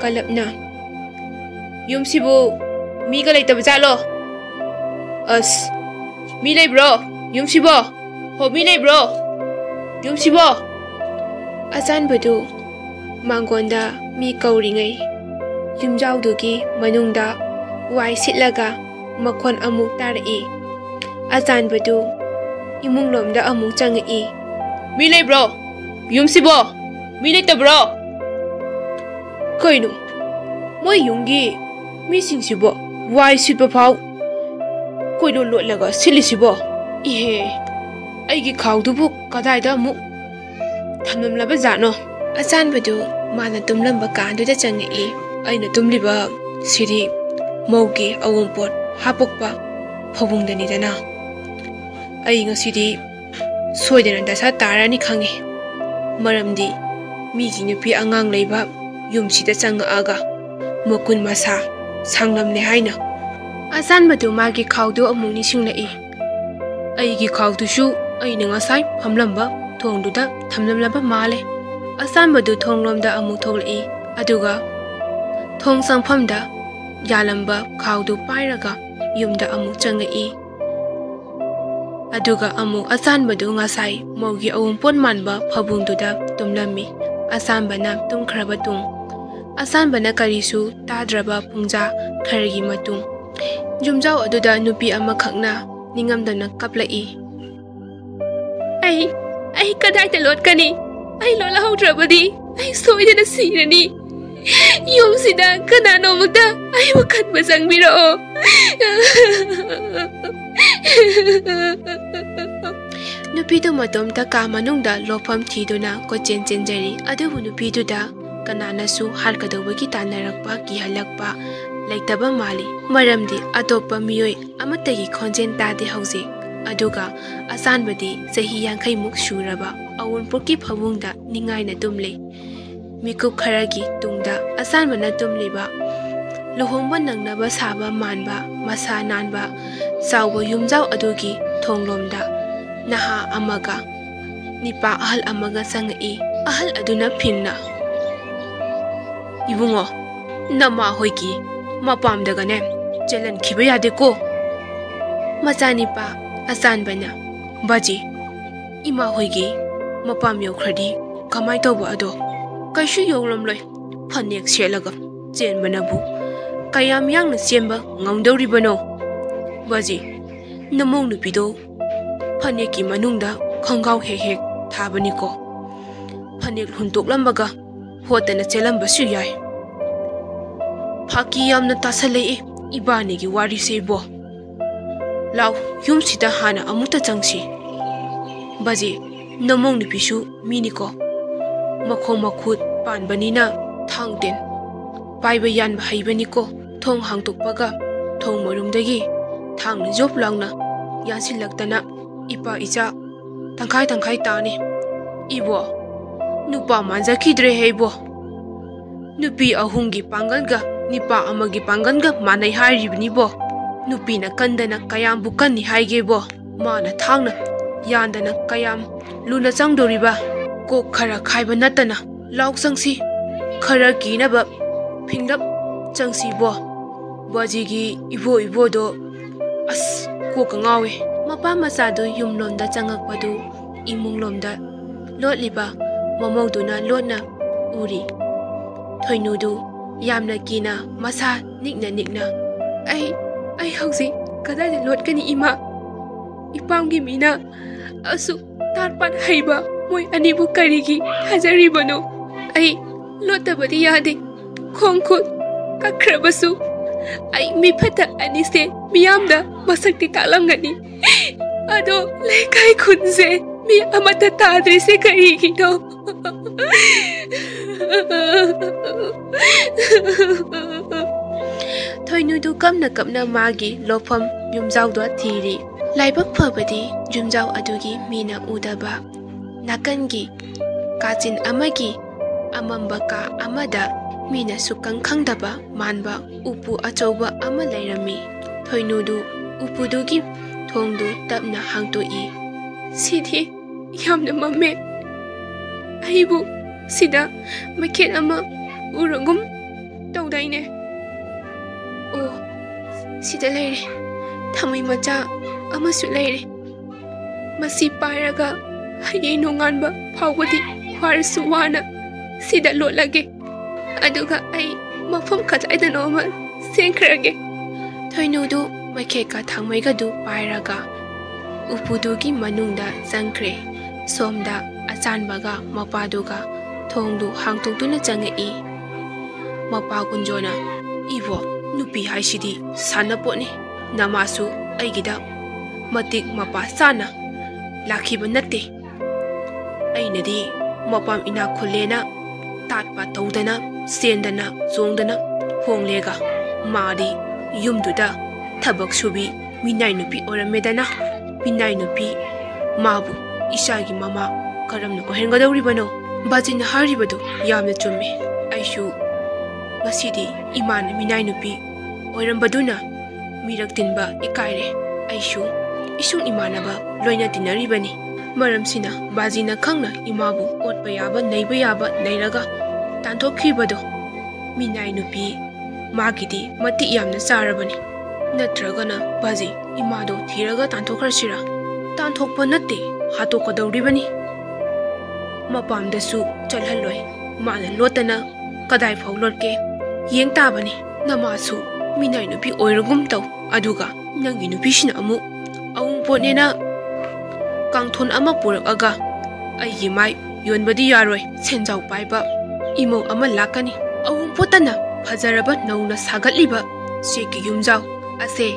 ꯀꯜꯂꯞꯅ, "ꯌꯨꯝꯁꯤꯕꯨ ꯃꯤꯒ ꯂꯩꯇꯕ ꯖꯥꯠꯂꯣ? ꯑꯁ, ꯃꯤ ꯂꯩꯕ꯭ꯔꯣ ꯌꯨꯝꯁꯤꯕꯣ? ꯍꯣ, ꯃꯤ ꯂꯩꯕ꯭ꯔꯣ ꯌꯨꯝꯁꯤꯕꯣ?" ꯑꯆꯥꯟꯕꯗꯨ ꯃꯥꯡꯒꯣꯟꯗ ꯃꯤ ꯀꯧꯔꯤꯉꯩ ꯌꯨꯝꯖꯥꯎꯗꯨꯒꯤ ꯃꯅꯨꯡꯗ ꯋꯥꯏ ꯁꯤꯠꯂꯒ ꯃꯈꯣꯟ ꯑꯃꯨꯛ ꯇꯥꯔꯛꯏ꯫ ꯑꯆꯥꯟꯕꯗꯨ ꯏꯃꯨꯡꯂꯣꯝꯗ ꯑꯃꯨꯛ ꯆꯪꯉꯛꯏ꯫ "ꯃꯤ ꯂꯩꯕ꯭ꯔꯣ ꯌꯨꯝꯁꯤꯕꯣ? ꯃꯤ ꯂꯩꯇꯕ꯭ꯔꯣ?" "ꯀꯩꯅꯣ, ꯃꯣꯏ ꯌꯨꯝꯒꯤ ꯃꯤꯁꯤꯡꯁꯤꯕꯣ ꯋꯥꯏ ꯁꯤꯠꯄ ꯐꯥꯎ ꯀꯣꯏꯂꯣꯠ ꯂꯣꯠꯂꯒ ꯁꯤꯠꯂꯤꯁꯤꯕꯣ? ꯏꯍꯦ, ꯑꯩꯒꯤ ꯈꯥꯎꯗꯨꯕꯨ ꯀꯗꯥꯏꯗ ꯑꯃꯨꯛ ꯊꯝꯂꯝꯂꯕ ꯖꯥꯠꯅꯣ?" ꯑꯆꯥꯟꯕꯗꯨ ꯃꯥꯅ ꯇꯨꯝꯂꯝꯕ ꯀꯥꯗꯨꯗ ꯆꯪꯉꯛꯏ꯫ "ꯑꯩꯅ ꯇꯨꯝꯂꯤꯕ ꯁꯤꯗꯤ ꯃꯧꯒꯤ ꯑꯋꯨꯟꯄꯣꯠ ꯍꯥꯞꯄꯛꯄ ꯐꯃꯨꯡꯗꯅꯤꯗꯅ꯫ ꯑꯩ ꯉꯁꯤꯗꯤ ꯁꯣꯏꯗꯅ ꯗꯁꯥ ꯇꯥꯔꯅꯤ ꯈꯪꯉꯤ꯫ ꯃꯔꯝꯗꯤ ꯃꯤꯒꯤ ꯅꯨꯄꯤ ꯑꯉꯥꯡ ꯂꯩꯕ ꯌꯨꯝꯁꯤꯗ ꯆꯪꯉꯛꯑꯒ ꯃꯀꯨꯟ ꯃꯁꯥ ꯁꯥꯡꯂꯝꯂꯦ ꯍꯥꯏꯅ꯫" ꯑꯆꯥꯟꯕꯗꯨ ꯃꯥꯒꯤ ꯈꯥꯎꯗꯨ ꯑꯃꯨꯛ ꯅꯤꯡꯁꯤꯡꯂꯛꯏ꯫ "ꯑꯩꯒꯤ ꯈꯥꯎꯗꯨꯁꯨ ꯑꯩꯅ ꯉꯁꯥꯏ ꯐꯝꯂꯝꯕ ꯊꯣꯡꯗꯨꯗ ꯊꯝꯂꯝꯂꯕ ꯃꯥꯜꯂꯦ꯫" ꯑꯆꯥꯟꯕꯗꯨ ꯊꯣꯡꯂꯣꯝꯗ ꯑꯃꯨꯛ ꯊꯣꯛꯂꯛꯏ, ꯑꯗꯨꯒ ꯊꯣꯡ ꯆꯪꯐꯝꯗ ꯌꯥꯜꯂꯝꯕ ꯈꯥꯎꯗꯨ ꯄꯥꯏꯔꯒ ꯌꯨꯝꯗ ꯑꯃꯨꯛ ꯆꯪꯉꯛꯏ꯫ ꯑꯗꯨꯒ ꯑꯃꯨꯛ ꯑꯆꯥꯟꯕꯗꯨ ꯉꯁꯥꯏ ꯃꯧꯒꯤ ꯑꯋꯨꯟꯄꯣꯠ ꯃꯥꯟꯕ ꯐꯃꯨꯡꯗꯨꯗ ꯇꯨꯝꯂꯝꯃꯤ꯫ ꯑꯁꯥꯟꯕꯅ ꯇꯨꯝꯈ꯭ꯔꯕ ꯇꯨꯡ, ꯑꯁꯥꯟꯕꯅ ꯀꯔꯤꯁꯨ ꯇꯥꯗ꯭ꯔꯕ ꯄꯨꯡꯖꯥ ꯈꯔꯒꯤ ꯃꯇꯨꯡ, ꯌꯨꯝꯖꯥꯎ ꯑꯗꯨꯗ ꯅꯨꯄꯤ ꯑꯃꯈꯛꯅ ꯅꯤꯡꯉꯝꯗꯅ ꯀꯞꯂꯛꯏ꯫ "ꯑꯩ, ꯑꯩ ꯀꯗꯥꯏꯗ ꯂꯣꯠꯀꯅꯤ? ꯑꯩ ꯂꯣꯠꯍꯧꯗ꯭ꯔꯕꯗꯤ ꯑꯩ ꯁꯣꯏꯗꯅ ꯁꯤꯔꯅꯤ꯫ ꯌꯨꯝꯁꯤꯗ ꯀꯅꯥꯅꯣꯃꯇ ꯑꯩꯕꯨ ꯀꯟꯕ ꯆꯪꯕꯤꯔꯛꯑꯣ꯫" ꯅꯨꯄꯤꯗꯨ ꯃꯇꯣꯝꯇ ꯀꯥ ꯃꯅꯨꯡꯗ ꯂꯣꯠꯐꯝ ꯊꯤꯗꯨꯅ ꯀꯣꯏꯆꯦꯟ ꯆꯦꯟꯖꯔꯤ꯫ ꯑꯗꯨꯕꯨ ꯅꯨꯄꯤꯗꯨꯗ ꯀꯅꯥꯅꯁꯨ ꯍꯥꯠꯀꯗꯧꯕꯒꯤ ꯇꯥꯟꯅꯔꯛꯄ, ꯀꯤꯍꯜꯂꯛꯄ ꯂꯩꯇꯕ ꯃꯥꯜꯂꯤ꯫ ꯃꯔꯝꯗꯤ ꯑꯇꯣꯞꯄ ꯃꯤꯑꯣꯏ ꯑꯃꯠꯇꯒꯤ ꯈꯣꯟꯖꯦꯜ ꯇꯥꯗꯦ ꯍꯧꯖꯤꯛ꯫ ꯑꯗꯨꯒ ꯑꯆꯥꯟꯕꯗꯤ ꯆꯍꯤ ꯌꯥꯡꯈꯩꯃꯨꯛ ꯁꯨꯔꯕ ꯑꯋꯨꯟꯄꯣꯠꯀꯤ ꯐꯃꯨꯡꯗ ꯅꯤꯡꯉꯥꯏꯅ ꯇꯨꯝꯂꯤ꯫ ꯃꯤꯀꯨꯞ ꯈꯔꯒꯤ ꯇꯨꯡꯗ ꯑꯆꯥꯟꯕꯅ ꯇꯨꯝꯂꯤꯕ, ꯂꯨꯍꯣꯡꯕ ꯅꯪꯅꯕ ꯁꯥꯕ ꯃꯥꯟꯕ, ꯃꯁꯥ ꯅꯥꯟꯕ, ꯆꯥꯎꯕ ꯌꯨꯝꯖꯥꯎ ꯑꯗꯨꯒꯤ ꯊꯣꯡꯂꯣꯝꯗ ꯅꯍꯥ ꯑꯃꯒ ꯅꯤꯄꯥ ꯑꯍꯜ ꯑꯃꯒ ꯆꯪꯉꯛꯏ꯫ ꯑꯍꯜ ꯑꯗꯨꯅ ꯐꯤꯟꯅ, "ꯏꯕꯨꯡꯉꯣ, ꯅꯃꯥ ꯍꯣꯏꯒꯤ ꯃꯄꯥꯝꯗꯒꯅꯦ ꯆꯦꯜꯍꯟꯈꯤꯕ ꯌꯥꯗꯦꯀꯣ꯫" ꯃꯆꯥꯅꯤꯄꯥ ꯑꯆꯥꯟꯕꯅ, "ꯕꯥꯖꯤ, ꯏꯃꯥ ꯍꯣꯏꯒꯤ ꯃꯄꯥꯝ ꯌꯧꯈ꯭ꯔꯗꯤ ꯀꯃꯥꯏ ꯇꯧꯕ ꯑꯗꯣ? ꯀꯩꯁꯨ ꯌꯧꯔꯝꯂꯣꯏ꯫ ꯐꯅꯦꯛ ꯁꯦꯠꯂꯒ ꯆꯦꯟꯕꯅꯕꯨ ꯀꯌꯥꯝ ꯌꯥꯡꯅ ꯆꯦꯟꯕ ꯉꯝꯗꯧꯔꯤꯕꯅꯣ? ꯕꯥꯖꯤ, ꯅꯃꯧ ꯅꯨꯄꯤꯗꯣ ꯐꯅꯦꯛꯀꯤ ꯃꯅꯨꯡꯗ ꯈꯣꯡꯒ꯭ꯔꯥꯎ ꯍꯦꯛ ꯍꯦꯛ ꯊꯥꯕꯅꯤꯀꯣ꯫ ꯐꯅꯦꯛ ꯍꯨꯟꯇꯣꯛꯂꯝꯃꯒ ꯍꯣꯠꯇꯅ ꯆꯦꯜꯂꯝꯕꯁꯨ ꯌꯥꯏ꯫" "ꯐꯥꯀꯤ ꯌꯥꯝꯅ ꯇꯥꯁꯜꯂꯛꯏ ꯏꯕꯥꯅꯤꯒꯤ ꯋꯥꯔꯤꯁꯦ ꯏꯕꯣ꯫ ꯂꯥꯎ, ꯌꯨꯝꯁꯤꯗ ꯍꯥꯟꯅ ꯑꯃꯨꯛꯇ ꯆꯪꯁꯤ꯫ ꯕꯥꯖꯤ, ꯅꯃꯧ ꯅꯨꯄꯤꯁꯨ ꯃꯤꯅꯤꯀꯣ꯫ ꯃꯈꯣꯡ ꯃꯈꯨꯠ ꯄꯥꯟꯕꯅꯤꯅ ꯊꯥꯡ ꯇꯦꯟ ꯄꯥꯏꯕ ꯌꯥꯟꯕ ꯍꯩꯕꯅꯤꯀꯣ꯫" ꯊꯣꯡ ꯍꯥꯡꯗꯣꯛꯄꯒ ꯊꯣꯡ ꯃꯔꯨꯝꯗꯒꯤ ꯊꯥꯡꯅ ꯖꯣꯞ ꯂꯥꯎꯅ ꯌꯥꯟꯁꯤꯜꯂꯛꯇꯅ ꯏꯄꯥ ꯏꯆꯥ ꯇꯪꯈꯥꯏ ꯇꯪꯈꯥꯏ ꯇꯥꯅꯤ꯫ "ꯏꯕꯣ, ꯅꯨꯄꯥ ꯃꯥꯟꯖꯈꯤꯗ꯭ꯔꯦꯍꯦ ꯏꯕꯣ꯫ ꯅꯨꯄꯤ ꯑꯍꯨꯝꯒꯤ ꯄꯥꯡꯒꯜꯒ ꯅꯤꯄꯥ ꯑꯃꯒꯤ ꯄꯥꯡꯒꯜꯒ ꯃꯥꯟꯅꯩ ꯍꯥꯏꯔꯤꯕꯅꯤꯕꯣ꯫ ꯅꯨꯄꯤꯅ ꯀꯟꯗꯅ ꯀꯌꯥꯝꯕꯨ ꯀꯟꯅꯤ ꯍꯥꯏꯒꯦꯕꯣ? ꯃꯥꯅ ꯊꯥꯡꯅ ꯌꯥꯟꯗꯅ ꯀꯌꯥꯝ ꯂꯨꯅ ꯆꯪꯗꯣꯔꯤꯕ? ꯀꯣꯛ ꯈꯔ ꯈꯥꯏꯕ ꯅꯠꯇꯅ ꯂꯥꯎ ꯆꯪꯁꯤ꯫ ꯈꯔ ꯀꯤꯅꯕ ꯐꯤꯡꯂꯞ ꯆꯪꯁꯤꯕꯣ꯫ ꯕꯥꯖꯤꯒꯤ ꯏꯕꯣ ꯏꯕꯣꯗꯣ, ꯑꯁ, ꯀꯣꯛꯀ ꯉꯥꯎꯋꯦ꯫" ꯃꯄꯥ ꯃꯆꯥꯗꯨ ꯌꯨꯝꯂꯣꯝꯗ ꯆꯪꯉꯛꯄꯗꯨ ꯏꯃꯨꯡꯂꯣꯝꯗ ꯂꯣꯠꯂꯤꯕ ꯃꯃꯧꯗꯨꯅ ꯂꯣꯠꯅ ꯎꯔꯤ꯫ ꯊꯣꯏꯅꯨꯗꯨ ꯌꯥꯝꯅ ꯀꯤꯅ ꯃꯁꯥ ꯅꯤꯛꯅ ꯅꯤꯛꯅ, "ꯑꯩ, ꯑꯩ ꯍꯧꯖꯤꯛ ꯀꯗꯥꯏꯗ ꯂꯣꯠꯀꯅꯤ, ꯏꯃꯥ? ꯏꯄꯥꯝꯒꯤ ꯃꯤꯅ ꯑꯁꯨꯛ ꯇꯥꯠ ꯄꯥꯠ ꯍꯩꯕ ꯃꯣꯏ ꯑꯅꯤꯕꯨ ꯀꯔꯤꯒꯤ ꯊꯥꯖꯔꯤꯕꯅꯣ? ꯑꯩ ꯂꯣꯠꯇꯕꯗꯤ ꯌꯥꯗꯦ꯫ ꯈꯣꯡ ꯈꯨꯠ ꯀꯛꯈ꯭ꯔꯕꯁꯨ ꯑꯩ ꯃꯤꯐꯠꯇ ꯑꯅꯤꯁꯦ ꯃꯤꯌꯥꯝꯗ ꯃꯁꯛꯇꯤ ꯇꯥꯛꯂꯝꯒꯅꯤ꯫ ꯑꯗꯣ ꯂꯩꯀꯥꯏ ꯈꯨꯟꯁꯦ ꯃꯤ ꯑꯃꯠꯇ ꯇꯥꯗ꯭ꯔꯤꯁꯦ ꯀꯔꯤꯒꯤꯅꯣ?" ꯊꯣꯏꯅꯨꯗꯨ ꯀꯞꯅ ꯀꯞꯅ ꯃꯥꯒꯤ ꯂꯣꯐꯝ ꯌꯨꯝꯖꯥꯎꯗ ꯊꯤꯔꯤ꯫ ꯂꯥꯏꯕꯛ ꯐꯕꯗꯤ ꯌꯨꯝꯖꯥꯎ ꯑꯗꯨꯒꯤ ꯃꯤꯅ ꯎꯗꯕ ꯅꯥꯀꯟꯒꯤ ꯀꯥꯆꯤꯟ ꯑꯃꯒꯤ ꯑꯃꯝꯕ ꯀꯥ ꯑꯃꯗ ꯃꯤꯅ ꯁꯨꯛꯈꯪ ꯈꯪꯗꯕ ꯃꯥꯟꯕ ꯎꯄꯨ ꯑꯆꯧꯕ ꯑꯃ ꯂꯩꯔꯝꯃꯤ꯫ ꯊꯣꯏꯅꯨꯗꯨ ꯎꯄꯨꯗꯨꯒꯤ ꯊꯣꯡꯗꯨ ꯇꯞꯅ ꯍꯥꯡꯇꯣꯛꯏ꯫ "ꯁꯤꯗꯤ ꯌꯥꯝꯅ ꯃꯝꯃꯦ꯫ ꯑꯩꯕꯨ ꯁꯤꯗ ꯃꯩꯈꯦꯠ ꯑꯃ ꯎꯔꯒꯨꯝ ꯇꯧꯗꯥꯏꯅꯦ? ꯑꯣ, ꯁꯤꯗ ꯂꯩꯔꯦ꯫ ꯊꯥꯃꯩ ꯃꯆꯥ ꯑꯃꯁꯨ ꯂꯩꯔꯦ꯫ ꯃꯁꯤ ꯄꯥꯏꯔꯒ ꯍꯌꯦꯡ ꯅꯣꯡꯉꯥꯟꯕ ꯐꯥꯎꯕꯗꯤ ꯋꯥꯔꯁꯨ ꯋꯥꯅ ꯁꯤꯗ ꯂꯣꯠꯂꯒꯦ꯫ ꯑꯗꯨꯒ ꯑꯩ ꯃꯐꯝ ꯀꯗꯥꯏꯗꯅꯣ ꯑꯃ ꯆꯦꯟꯈ꯭ꯔꯒꯦ꯫" ꯊꯣꯏꯅꯨꯗꯨ ꯃꯩꯈꯦꯠꯀ ꯊꯥꯡꯃꯩꯒꯗꯨ ꯄꯥꯏꯔꯒ ꯎꯄꯨꯗꯨꯒꯤ ꯃꯅꯨꯡꯗ ꯆꯪꯈ꯭ꯔꯦ꯫ ꯁꯣꯝꯗ ꯑꯆꯥꯟꯕꯒ ꯃꯄꯥꯗꯨꯒ ꯊꯣꯡꯗꯨ ꯍꯥꯡꯇꯣꯛꯇꯨꯅ ꯆꯪꯉꯛꯏ꯫ ꯃꯄꯥ ꯀꯨꯟꯖꯣꯅ, "ꯏꯕꯣ, ꯅꯨꯄꯤ ꯍꯥꯏꯁꯤꯗꯤ ꯁꯥꯟꯅꯄꯣꯠꯅꯤ꯫ ꯅꯃꯥꯁꯨ ꯑꯩꯒꯤꯗ ꯃꯇꯤꯛ ꯃꯄꯥ ꯆꯥꯅ ꯂꯥꯛꯈꯤꯕ ꯅꯠꯇꯦ꯫ ꯑꯩꯅꯗꯤ ꯃꯄꯥꯝ ꯏꯅꯥꯛ ꯈꯨꯜꯂꯦꯅ ꯇꯥꯠꯄ ꯇꯧꯗꯅ, ꯆꯦꯟꯗꯅ ꯆꯣꯡꯗꯅ ꯍꯣꯡꯂꯦꯒ, ꯃꯥꯗꯤ ꯌꯨꯝꯗꯨꯗ ꯊꯕꯛ ꯁꯨꯕꯤ ꯃꯤꯅꯥꯏ ꯅꯨꯄꯤ ꯑꯣꯏꯔꯝꯃꯦꯗꯅ꯫ ꯃꯤꯅꯥꯏ ꯅꯨꯄꯤ, ꯃꯥꯕꯨ ꯏꯆꯥꯒꯤ ꯃꯃꯥ ꯀꯔꯝꯅ ꯑꯣꯏꯍꯟꯒꯗꯧꯔꯤꯕꯅꯣ?" ꯕꯥꯖꯤꯅ ꯍꯥꯏꯔꯤꯕꯗꯨ ꯌꯥꯝꯅ ꯆꯨꯝꯃꯦ꯫ ꯑꯩꯁꯨ ꯉꯁꯤꯗꯤ ꯏꯃꯥꯅ ꯃꯤꯅꯥꯏ ꯅꯨꯄꯤ ꯑꯣꯏꯔꯝꯕꯗꯨꯅ ꯃꯤꯔꯛ ꯇꯤꯟꯕ ꯏꯀꯥꯏꯔꯦ꯫ ꯑꯩꯁꯨ ꯏꯁꯨꯡ ꯏꯃꯥꯟꯅꯕ ꯂꯣꯏꯅ ꯇꯤꯟꯅꯔꯤꯕꯅꯤ꯫ ꯃꯔꯝꯁꯤꯅ ꯕꯥꯖꯤꯅ ꯈꯪꯅ ꯏꯃꯥꯕꯨ ꯑꯣꯠꯄ ꯌꯥꯕ, ꯅꯩꯕ ꯌꯥꯕ ꯅꯩꯔꯒ ꯇꯥꯟꯊꯣꯛꯈꯤꯕꯗꯣ꯫ ꯃꯤꯅꯥꯏ ꯅꯨꯄꯤ, ꯃꯥꯒꯤꯗꯤ ꯃꯇꯤꯛ ꯌꯥꯝꯅ ꯆꯥꯔꯕꯅꯤ꯫ ꯅꯠꯇ꯭ꯔꯒꯅ ꯕꯥꯖꯤ, ꯏꯃꯥꯗꯣ ꯊꯤꯔꯒ ꯇꯥꯟꯊꯣꯛꯈ꯭ꯔꯁꯤꯔꯥ? ꯇꯥꯟꯊꯣꯛꯄ ꯅꯠꯇꯦ, ꯍꯥꯠꯇꯣꯛꯀꯗꯧꯔꯤꯕꯅꯤ꯫ ꯃꯄꯥꯝꯗꯁꯨ ꯆꯠꯍꯜꯂꯣꯏ꯫ ꯃꯥꯅ ꯂꯣꯠꯇꯅ ꯀꯗꯥꯏ ꯐꯥꯎ ꯂꯣꯠꯀꯦ ꯌꯦꯡ ꯇꯥꯕꯅꯤ꯫ ꯅꯃꯥꯁꯨ ꯃꯤꯅꯥꯏ ꯅꯨꯄꯤ ꯑꯣꯏꯔꯒꯨꯝ ꯇꯧ, ꯑꯗꯨꯒ ꯅꯪꯒꯤ ꯅꯨꯄꯤꯁꯤꯅ ꯑꯃꯨꯛ ꯑꯋꯨꯡꯄꯣꯠꯅꯦꯅ ꯀꯥꯡꯊꯣꯟ ꯑꯃ ꯄꯨꯔꯛꯑꯒ ꯑꯩꯒꯤ ꯃꯥꯏ ꯌꯣꯟꯕꯗꯤ ꯌꯥꯔꯣꯏ, ꯁꯦꯟꯖꯥꯎ ꯄꯥꯏꯕ ꯏꯃꯧ ꯑꯃ ꯂꯥꯛꯀꯅꯤ, ꯑꯋꯨꯡꯄꯣꯠꯇꯅ ꯐꯖꯔꯕ ꯅꯧꯅ ꯁꯥꯒꯠꯂꯤꯕ ꯆꯦꯛꯀꯤ ꯌꯨꯝꯖꯥꯎ ꯑꯁꯦ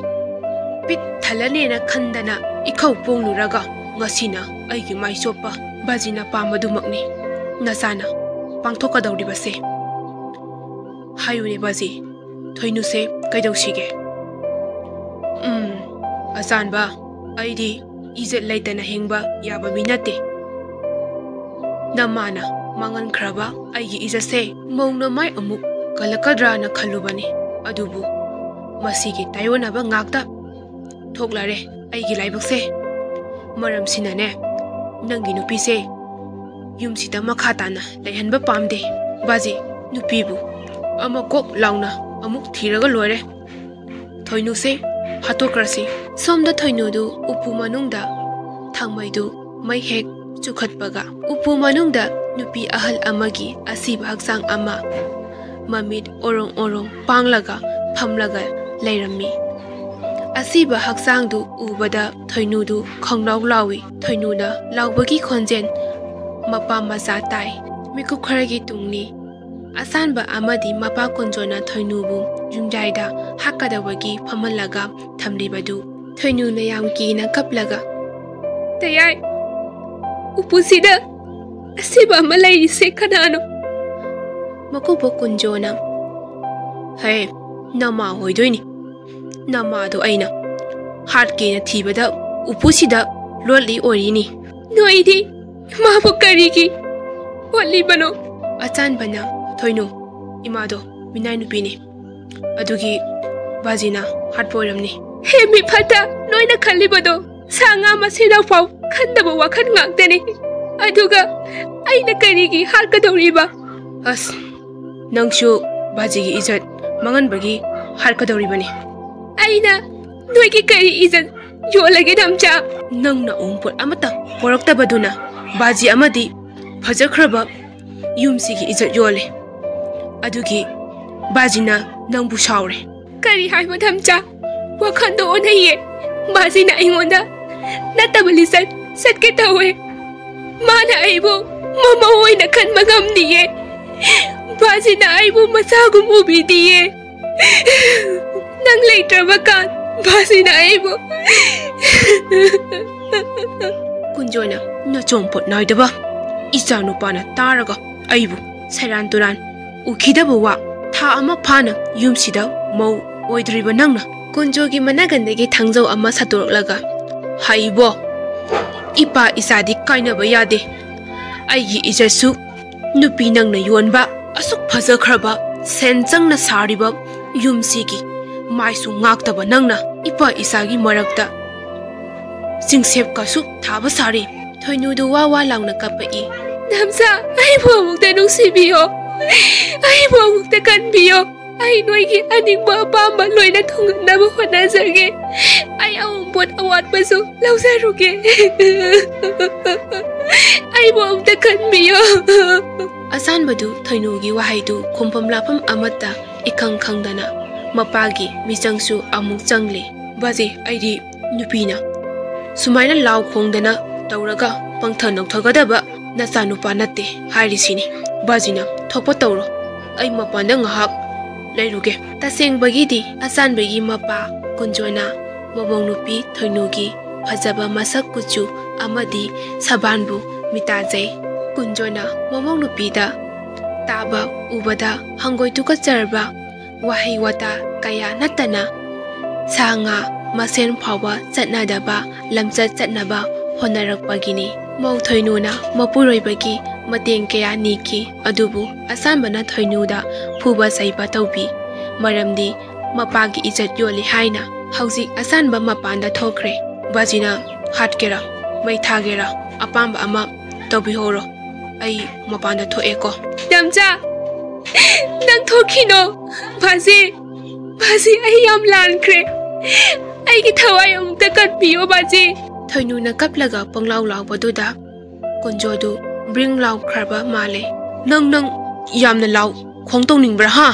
ꯄꯤꯛ ꯊꯜꯂꯅꯦꯅ ꯈꯟꯗꯅ ꯏꯈꯧ ꯄꯣꯡꯂꯨꯔꯒ ꯉꯁꯤꯅ ꯑꯩꯒꯤ ꯃꯥꯏ ꯆꯣꯞꯄ ꯕꯥꯖꯤꯅ ꯄꯥꯝꯕꯗꯨꯃꯛꯅꯤ ꯅꯆꯥꯅ ꯄꯥꯡꯊꯣꯛꯀꯗꯧꯔꯤꯕꯁꯦ꯫ ꯍꯥꯏꯌꯨꯅꯦ ꯕꯥꯖꯤ, ꯊꯣꯏꯅꯨꯁꯦ ꯀꯩꯗꯧꯁꯤꯒꯦ? ꯎꯝ, ꯑꯆꯥꯟꯕ, ꯑꯩꯗꯤ ꯏꯖꯠ ꯂꯩꯇꯅ ꯍꯤꯡꯕ ꯌꯥꯕ ꯃꯤ ꯅꯠꯇꯦ꯫ ꯅꯃꯥꯅ ꯃꯥꯡꯍꯟꯈ꯭ꯔꯕ ꯑꯩꯒꯤ ꯏꯖꯠꯁꯦ ꯃꯧꯅ ꯃꯥꯏ ꯑꯃꯨꯛ ꯀꯜꯂꯛꯀꯗ꯭ꯔꯥꯅ ꯈꯜꯂꯨꯕꯅꯤ, ꯑꯗꯨꯕꯨ ꯃꯁꯤꯒꯤ ꯇꯥꯏꯑꯣꯟꯅꯕ ꯉꯥꯛꯇ ꯊꯣꯛꯂꯔꯦ ꯑꯩꯒꯤ ꯂꯥꯏꯕꯛꯁꯦ꯫ ꯃꯔꯝꯁꯤꯅꯅꯦ, ꯅꯪꯒꯤ ꯅꯨꯄꯤꯁꯦ ꯌꯨꯝꯁꯤꯗ ꯃꯈꯥ ꯇꯥꯅ ꯂꯩꯍꯟꯕ ꯄꯥꯝꯗꯦ꯫ ꯕꯥꯖꯤ, ꯅꯨꯄꯤꯕꯨ ꯑꯃ ꯀꯣꯛ ꯂꯥꯎꯅ ꯑꯃꯨꯛ ꯊꯤꯔꯒ ꯂꯣꯏꯔꯦ꯫ ꯊꯣꯏꯅꯨꯁꯦ ꯍꯥꯠꯇꯣꯛꯈ꯭ꯔꯁꯤ꯫ ꯁꯣꯝꯗ ꯊꯣꯏꯅꯨꯗꯨ ꯎꯄꯨ ꯃꯅꯨꯡꯗ ꯊꯥꯡꯃꯩꯗꯨ ꯃꯩ ꯍꯦꯛ ꯆꯨꯈꯠꯄꯒ, ꯎꯄꯨ ꯃꯅꯨꯡꯗ ꯅꯨꯄꯤ ꯑꯍꯜ ꯑꯃꯒꯤ ꯑꯁꯤꯕ ꯍꯛꯆꯥꯡ ꯑꯃ ꯃꯃꯤꯠ ꯑꯣꯔꯣꯡ ꯑꯣꯔꯣꯡ ꯄꯥꯡꯂꯒ ꯐꯝꯂꯒ ꯂꯩꯔꯝꯃꯤ꯫ ꯑꯁꯤꯕ ꯍꯛꯆꯥꯡꯗꯨ ꯎꯕꯗ ꯊꯣꯏꯅꯨꯗꯨ ꯈꯪꯂꯥꯎ ꯂꯥꯎꯏ꯫ ꯊꯣꯏꯅꯨꯅ ꯂꯥꯎꯕꯒꯤ ꯈꯣꯟꯖꯦꯜ ꯃꯄꯥ ꯃꯆꯥ ꯇꯥꯏ꯫ ꯃꯤꯀꯨꯞ ꯈꯔꯒꯤ ꯇꯨꯡꯅꯤ꯫ ꯑꯆꯥꯟꯕ ꯑꯃꯗꯤ ꯃꯄꯥ ꯀꯨꯟꯖꯣꯅ ꯊꯣꯏꯅꯨꯕꯨ ꯌꯨꯝꯌꯥꯏꯗ ꯍꯥꯠꯀꯗꯕꯒꯤ ꯐꯝꯍꯜꯂꯒ ꯊꯝꯂꯤꯕꯗꯨ ꯊꯣꯏꯅꯨꯅ ꯌꯥꯝ ꯀꯤꯅ ꯀꯞꯂꯒ, "ꯇꯌꯥꯏ, ꯎꯄꯨꯁꯤꯗ ꯑꯁꯤꯕ ꯑꯃ ꯂꯩꯔꯤꯁꯦ ꯀꯅꯥꯅꯣ?" ꯃꯀꯨꯕꯣꯛ ꯀꯨꯟꯖꯣꯅ, "ꯍꯦ, ꯅꯃꯥ ꯑꯣꯏꯗꯣꯏꯅꯤ꯫ ꯅꯃꯥꯗꯣ ꯑꯩꯅ ꯍꯥꯠꯀꯦꯅ ꯊꯤꯕꯗ ꯎꯄꯨꯁꯤꯗ ꯂꯣꯠꯂꯤ ꯑꯣꯏꯔꯤꯅꯤ꯫ ꯅꯣꯏꯗꯤ ꯃꯥꯕꯨ ꯀꯔꯤꯒꯤ ꯍꯣꯠꯂꯤꯕꯅꯣ?" ꯑꯆꯥꯟꯕꯅ, "ꯊꯣꯏꯅꯨ, ꯏꯃꯥꯗꯣ ꯃꯤꯅꯥꯏ ꯅꯨꯄꯤꯅꯤ꯫ ꯑꯗꯨꯒꯤ ꯕꯥꯖꯤꯅ ꯍꯥꯠꯄ ꯑꯣꯏꯔꯝꯅꯤ꯫" "ꯍꯦ ꯃꯤꯐꯠꯇ, ꯅꯣꯏꯅ ꯈꯜꯂꯤꯕꯗꯣ ꯁꯥ ꯉꯥ ꯃꯁꯤꯅ ꯐꯥꯎ ꯈꯟꯗꯕ ꯋꯥꯈꯜ ꯉꯥꯛꯇꯅꯤ꯫ ꯑꯗꯨꯒ ꯑꯩꯅ ꯀꯔꯤꯒꯤ ꯍꯥꯠꯀꯗꯧꯔꯤꯕ?" "ꯑꯁ, ꯅꯪꯁꯨ ꯕꯥꯖꯤꯒꯤ ꯏꯖꯠ ꯃꯥꯡꯍꯟꯕꯒꯤ ꯍꯥꯠꯀꯗꯧꯔꯤꯕꯅꯤ꯫" "ꯑꯩꯅ ꯅꯣꯏꯒꯤ ꯀꯔꯤ ꯏꯖꯠ ꯌꯣꯜꯂꯒꯦ, ꯅꯝꯆꯥ?" "ꯅꯪꯅ ꯑꯎꯟꯄꯣꯠ ꯑꯃꯠꯇ ꯄꯣꯔꯛꯇꯕꯗꯨꯅ ꯕꯥꯖꯤ ꯑꯃꯗꯤ ꯐꯖꯈ꯭ꯔꯕ ꯌꯨꯝꯁꯤꯒꯤ ꯏꯖꯠ ꯌꯣꯜꯂꯦ꯫ ꯑꯗꯨꯒꯤ ꯕꯥꯖꯤꯅ ꯅꯪꯕꯨ ꯁꯥꯎꯔꯦ꯫ ꯀꯔꯤ ꯍꯥꯏꯕ ꯙꯝꯆꯥ? ꯋꯥꯈꯜꯗꯣ ꯑꯣꯟꯅꯩꯌꯦ꯫ ꯕꯥꯖꯤꯅ ꯑꯩꯉꯣꯟꯗ ꯅꯠꯇꯕ ꯂꯤꯆꯠ ꯆꯠꯀꯦ ꯇꯧꯋꯦ꯫ ꯃꯥꯅ ꯑꯩꯕꯨ ꯃꯃꯧ ꯑꯣꯏꯅ ꯈꯟꯕ ꯉꯝꯗꯤꯌꯦ꯫ ꯕꯥꯖꯤꯅ ꯑꯩꯕꯨ ꯃꯆꯥꯒꯨꯝ ꯎꯕꯤꯗꯤꯌꯦ꯫ ꯅꯪ ꯂꯩꯇ꯭ꯔꯕ ꯀꯥꯟ ꯕꯥꯖꯤꯅ ꯑꯩꯕꯨ ꯀꯨꯟꯖꯣꯏꯅ ꯅꯆꯣꯝꯄꯣꯠ ꯅꯥꯏꯗꯕ ꯏꯆꯥ ꯅꯨꯄꯥꯅ ꯇꯥꯔꯒ ꯑꯩꯕꯨ ꯁꯦꯔꯥꯟ ꯇꯨꯔꯥꯟ ꯎꯈꯤꯗꯕ ꯋꯥ꯫ ꯊꯥ ꯑꯃ ꯐꯥꯅ ꯌꯨꯝꯁꯤꯗ ꯃꯧ ꯑꯣꯏꯗ꯭ꯔꯤꯕ ꯅꯪꯅ꯫ ꯀꯨꯟꯖꯣꯒꯤ ꯃꯅꯥꯒꯟꯗꯒꯤ ꯊꯥꯡꯖꯧ ꯑꯃ ꯁꯠꯇꯣꯔꯛꯂꯒ, ꯍꯩꯕꯣ, ꯏꯄꯥ ꯏꯆꯥꯗꯤ ꯀꯥꯏꯅꯕ ꯌꯥꯗꯦ꯫ ꯑꯩꯒꯤ ꯏꯖꯠꯁꯨ ꯅꯨꯄꯤ ꯅꯪꯅ ꯌꯣꯟꯕ꯫ ꯑꯁꯨꯛ ꯐꯖꯈ꯭ꯔꯕ ꯁꯦꯟ ꯆꯪꯅ ꯁꯥꯔꯤꯕ ꯌꯨꯝꯁꯤꯒꯤ ꯃꯥꯏꯁꯨ ꯉꯥꯛꯇꯕ ꯅꯪꯅ ꯏꯄꯥ ꯏꯆꯥꯒꯤ ꯃꯔꯛꯇ ꯆꯤꯡꯁꯦꯞꯀꯁꯨ ꯊꯥꯕ ꯁꯥꯔꯤ꯫ ꯊꯣꯏꯅꯨꯗꯨ ꯋꯥ ꯋꯥ ꯂꯥꯎꯅ ꯀꯞꯄꯛꯏ꯫ ꯙꯝꯆꯥ, ꯑꯩꯕꯨ ꯑꯃꯨꯛꯇ ꯅꯨꯡꯁꯤꯕꯤꯌꯣ꯫ ꯑꯩꯕꯨ ꯑꯃꯨꯛꯇ ꯀꯟꯕꯤꯌꯣ꯫ ꯑꯩ ꯅꯣꯏꯒꯤ ꯑꯅꯤꯡꯕ ꯑꯄꯥꯝꯕ ꯂꯣꯏꯅ ꯊꯨꯡꯍꯟꯅꯕ ꯍꯣꯠꯅꯖꯒꯦ꯫ ꯑꯩ ꯑꯋꯨꯟꯄꯣꯠ ꯑꯋꯥꯠꯄꯁꯨ ꯂꯧꯖꯔꯨꯒꯦ꯫ ꯑꯩꯕꯨ ꯑꯃꯨꯛꯇ ꯀꯟꯕꯤꯌꯣ꯫ ꯑꯆꯥꯟꯕꯗꯨ ꯊꯣꯏꯅꯨꯒꯤ ꯋꯥꯍꯩꯗꯨ ꯈꯨꯝꯐꯝ ꯂꯥꯛꯐꯝ ꯑꯃꯠꯇ ꯏꯈꯪ ꯈꯪꯗꯅ ꯃꯄꯥꯒꯤ ꯃꯤꯆꯪꯁꯨ ꯑꯃꯨꯛ ꯆꯪꯂꯦ꯫ ꯕꯥꯖꯤ, ꯑꯩꯗꯤ ꯅꯨꯄꯤꯅ ꯁꯨꯃꯥꯏꯅ ꯂꯥꯎ ꯈꯣꯡꯗꯅ ꯇꯧꯔꯒ ꯄꯪꯊ ꯅꯧꯊꯒꯗꯕ ꯅꯆꯥꯅꯨꯄꯥ ꯅꯠꯇꯦ ꯍꯥꯏꯔꯤꯁꯤꯅꯤ꯫ ꯕꯥꯖꯤꯅ ꯊꯣꯛꯄ ꯇꯧꯔꯣ, ꯑꯩ ꯃꯄꯥꯟꯗ ꯉꯥꯏꯍꯥꯛ ꯂꯩꯔꯨꯒꯦ꯫ ꯇꯁꯦꯡꯕꯒꯤꯗꯤ ꯑꯆꯥꯟꯕꯒꯤ ꯃꯄꯥ ꯀꯨꯟꯖꯣꯏꯅ ꯃꯃꯧ ꯅꯨꯄꯤ ꯊꯣꯏꯅꯨꯒꯤ ꯐꯖꯕ ꯃꯁꯛ ꯀꯨꯆꯨ ꯑꯃꯗꯤ ꯁꯕꯥꯟꯕꯨ ꯃꯤꯇꯥꯖꯩ꯫ ꯀꯨꯟꯖꯣꯏꯅ ꯃꯃꯧ ꯅꯨꯄꯤꯗ ꯇꯥꯕ ꯎꯕꯗ ꯍꯪꯒꯣꯏ ꯇꯨꯀꯠꯆꯔꯕ ꯋꯥꯍꯩ ꯋꯥꯇꯥ ꯀꯌꯥ ꯅꯠꯇꯅ ꯁꯥ ꯉꯥ ꯃꯁꯦꯟ ꯐꯥꯎꯕ ꯆꯠꯅꯗꯕ ꯂꯝꯆꯠ ꯆꯠꯅꯕ ꯍꯣꯠꯅꯔꯛꯄꯒꯤꯅꯤ꯫ ꯃꯧ ꯊꯣꯏꯅꯨꯅ ꯃꯄꯨꯔꯣꯏꯕꯒꯤ ꯃꯇꯦꯡ ꯀꯌꯥ ꯅꯤꯈꯤ, ꯑꯗꯨꯕꯨ ꯑꯆꯥꯟꯕꯅ ꯊꯣꯏꯅꯨꯗ ꯐꯨꯕ ꯆꯩꯕ ꯇꯧꯕꯤ꯫ ꯃꯔꯝꯗꯤ ꯃꯄꯥꯒꯤ ꯏꯖꯠ ꯌꯣꯜꯂꯤ ꯍꯥꯏꯅ꯫ ꯍꯧꯖꯤꯛ ꯑꯆꯥꯟꯕ ꯃꯄꯥꯟꯗ ꯊꯣꯛꯈ꯭ꯔꯦ꯫ ꯕꯥꯖꯤꯅ ꯍꯥꯠꯀꯦꯔꯥ, ꯃꯩ ꯊꯥꯒꯦꯔꯥ, ꯑꯄꯥꯝꯕ ꯑꯃ ꯇꯧꯕꯤꯍꯧꯔꯣ꯫ ꯑꯩ ꯃꯄꯥꯟꯗ ꯊꯣꯛꯑꯦꯀꯣ꯫ ꯙꯝꯆꯥ, ꯅꯪ ꯊꯣꯛꯈꯤꯅꯣ꯫ ꯕꯥꯖꯤ, ꯕꯥꯖꯤ, ꯑꯩ ꯌꯥꯝ ꯂꯥꯟꯈ꯭ꯔꯦ꯫ ꯑꯩꯒꯤ ꯊꯋꯥꯏ ꯑꯃꯨꯛꯇ ꯀꯟꯕꯤꯌꯣ, ꯕꯥꯖꯤ꯫ ꯊꯣꯏꯅꯨꯅ ꯀꯞꯂꯒ ꯄꯪꯂꯥꯎ ꯂꯥꯎꯕꯗꯨꯗ ꯀꯨꯟꯖꯣꯗꯨ ꯕ꯭ꯔꯤꯡ ꯂꯥꯎꯈ꯭ꯔꯕ ꯃꯥꯜꯂꯦ꯫ "ꯅꯪ, ꯅꯪ ꯌꯥꯝꯅ ꯂꯥꯎ ꯈꯣꯡ ꯇꯧꯅꯤꯡꯕ꯭ꯔꯥ, ꯍꯥ?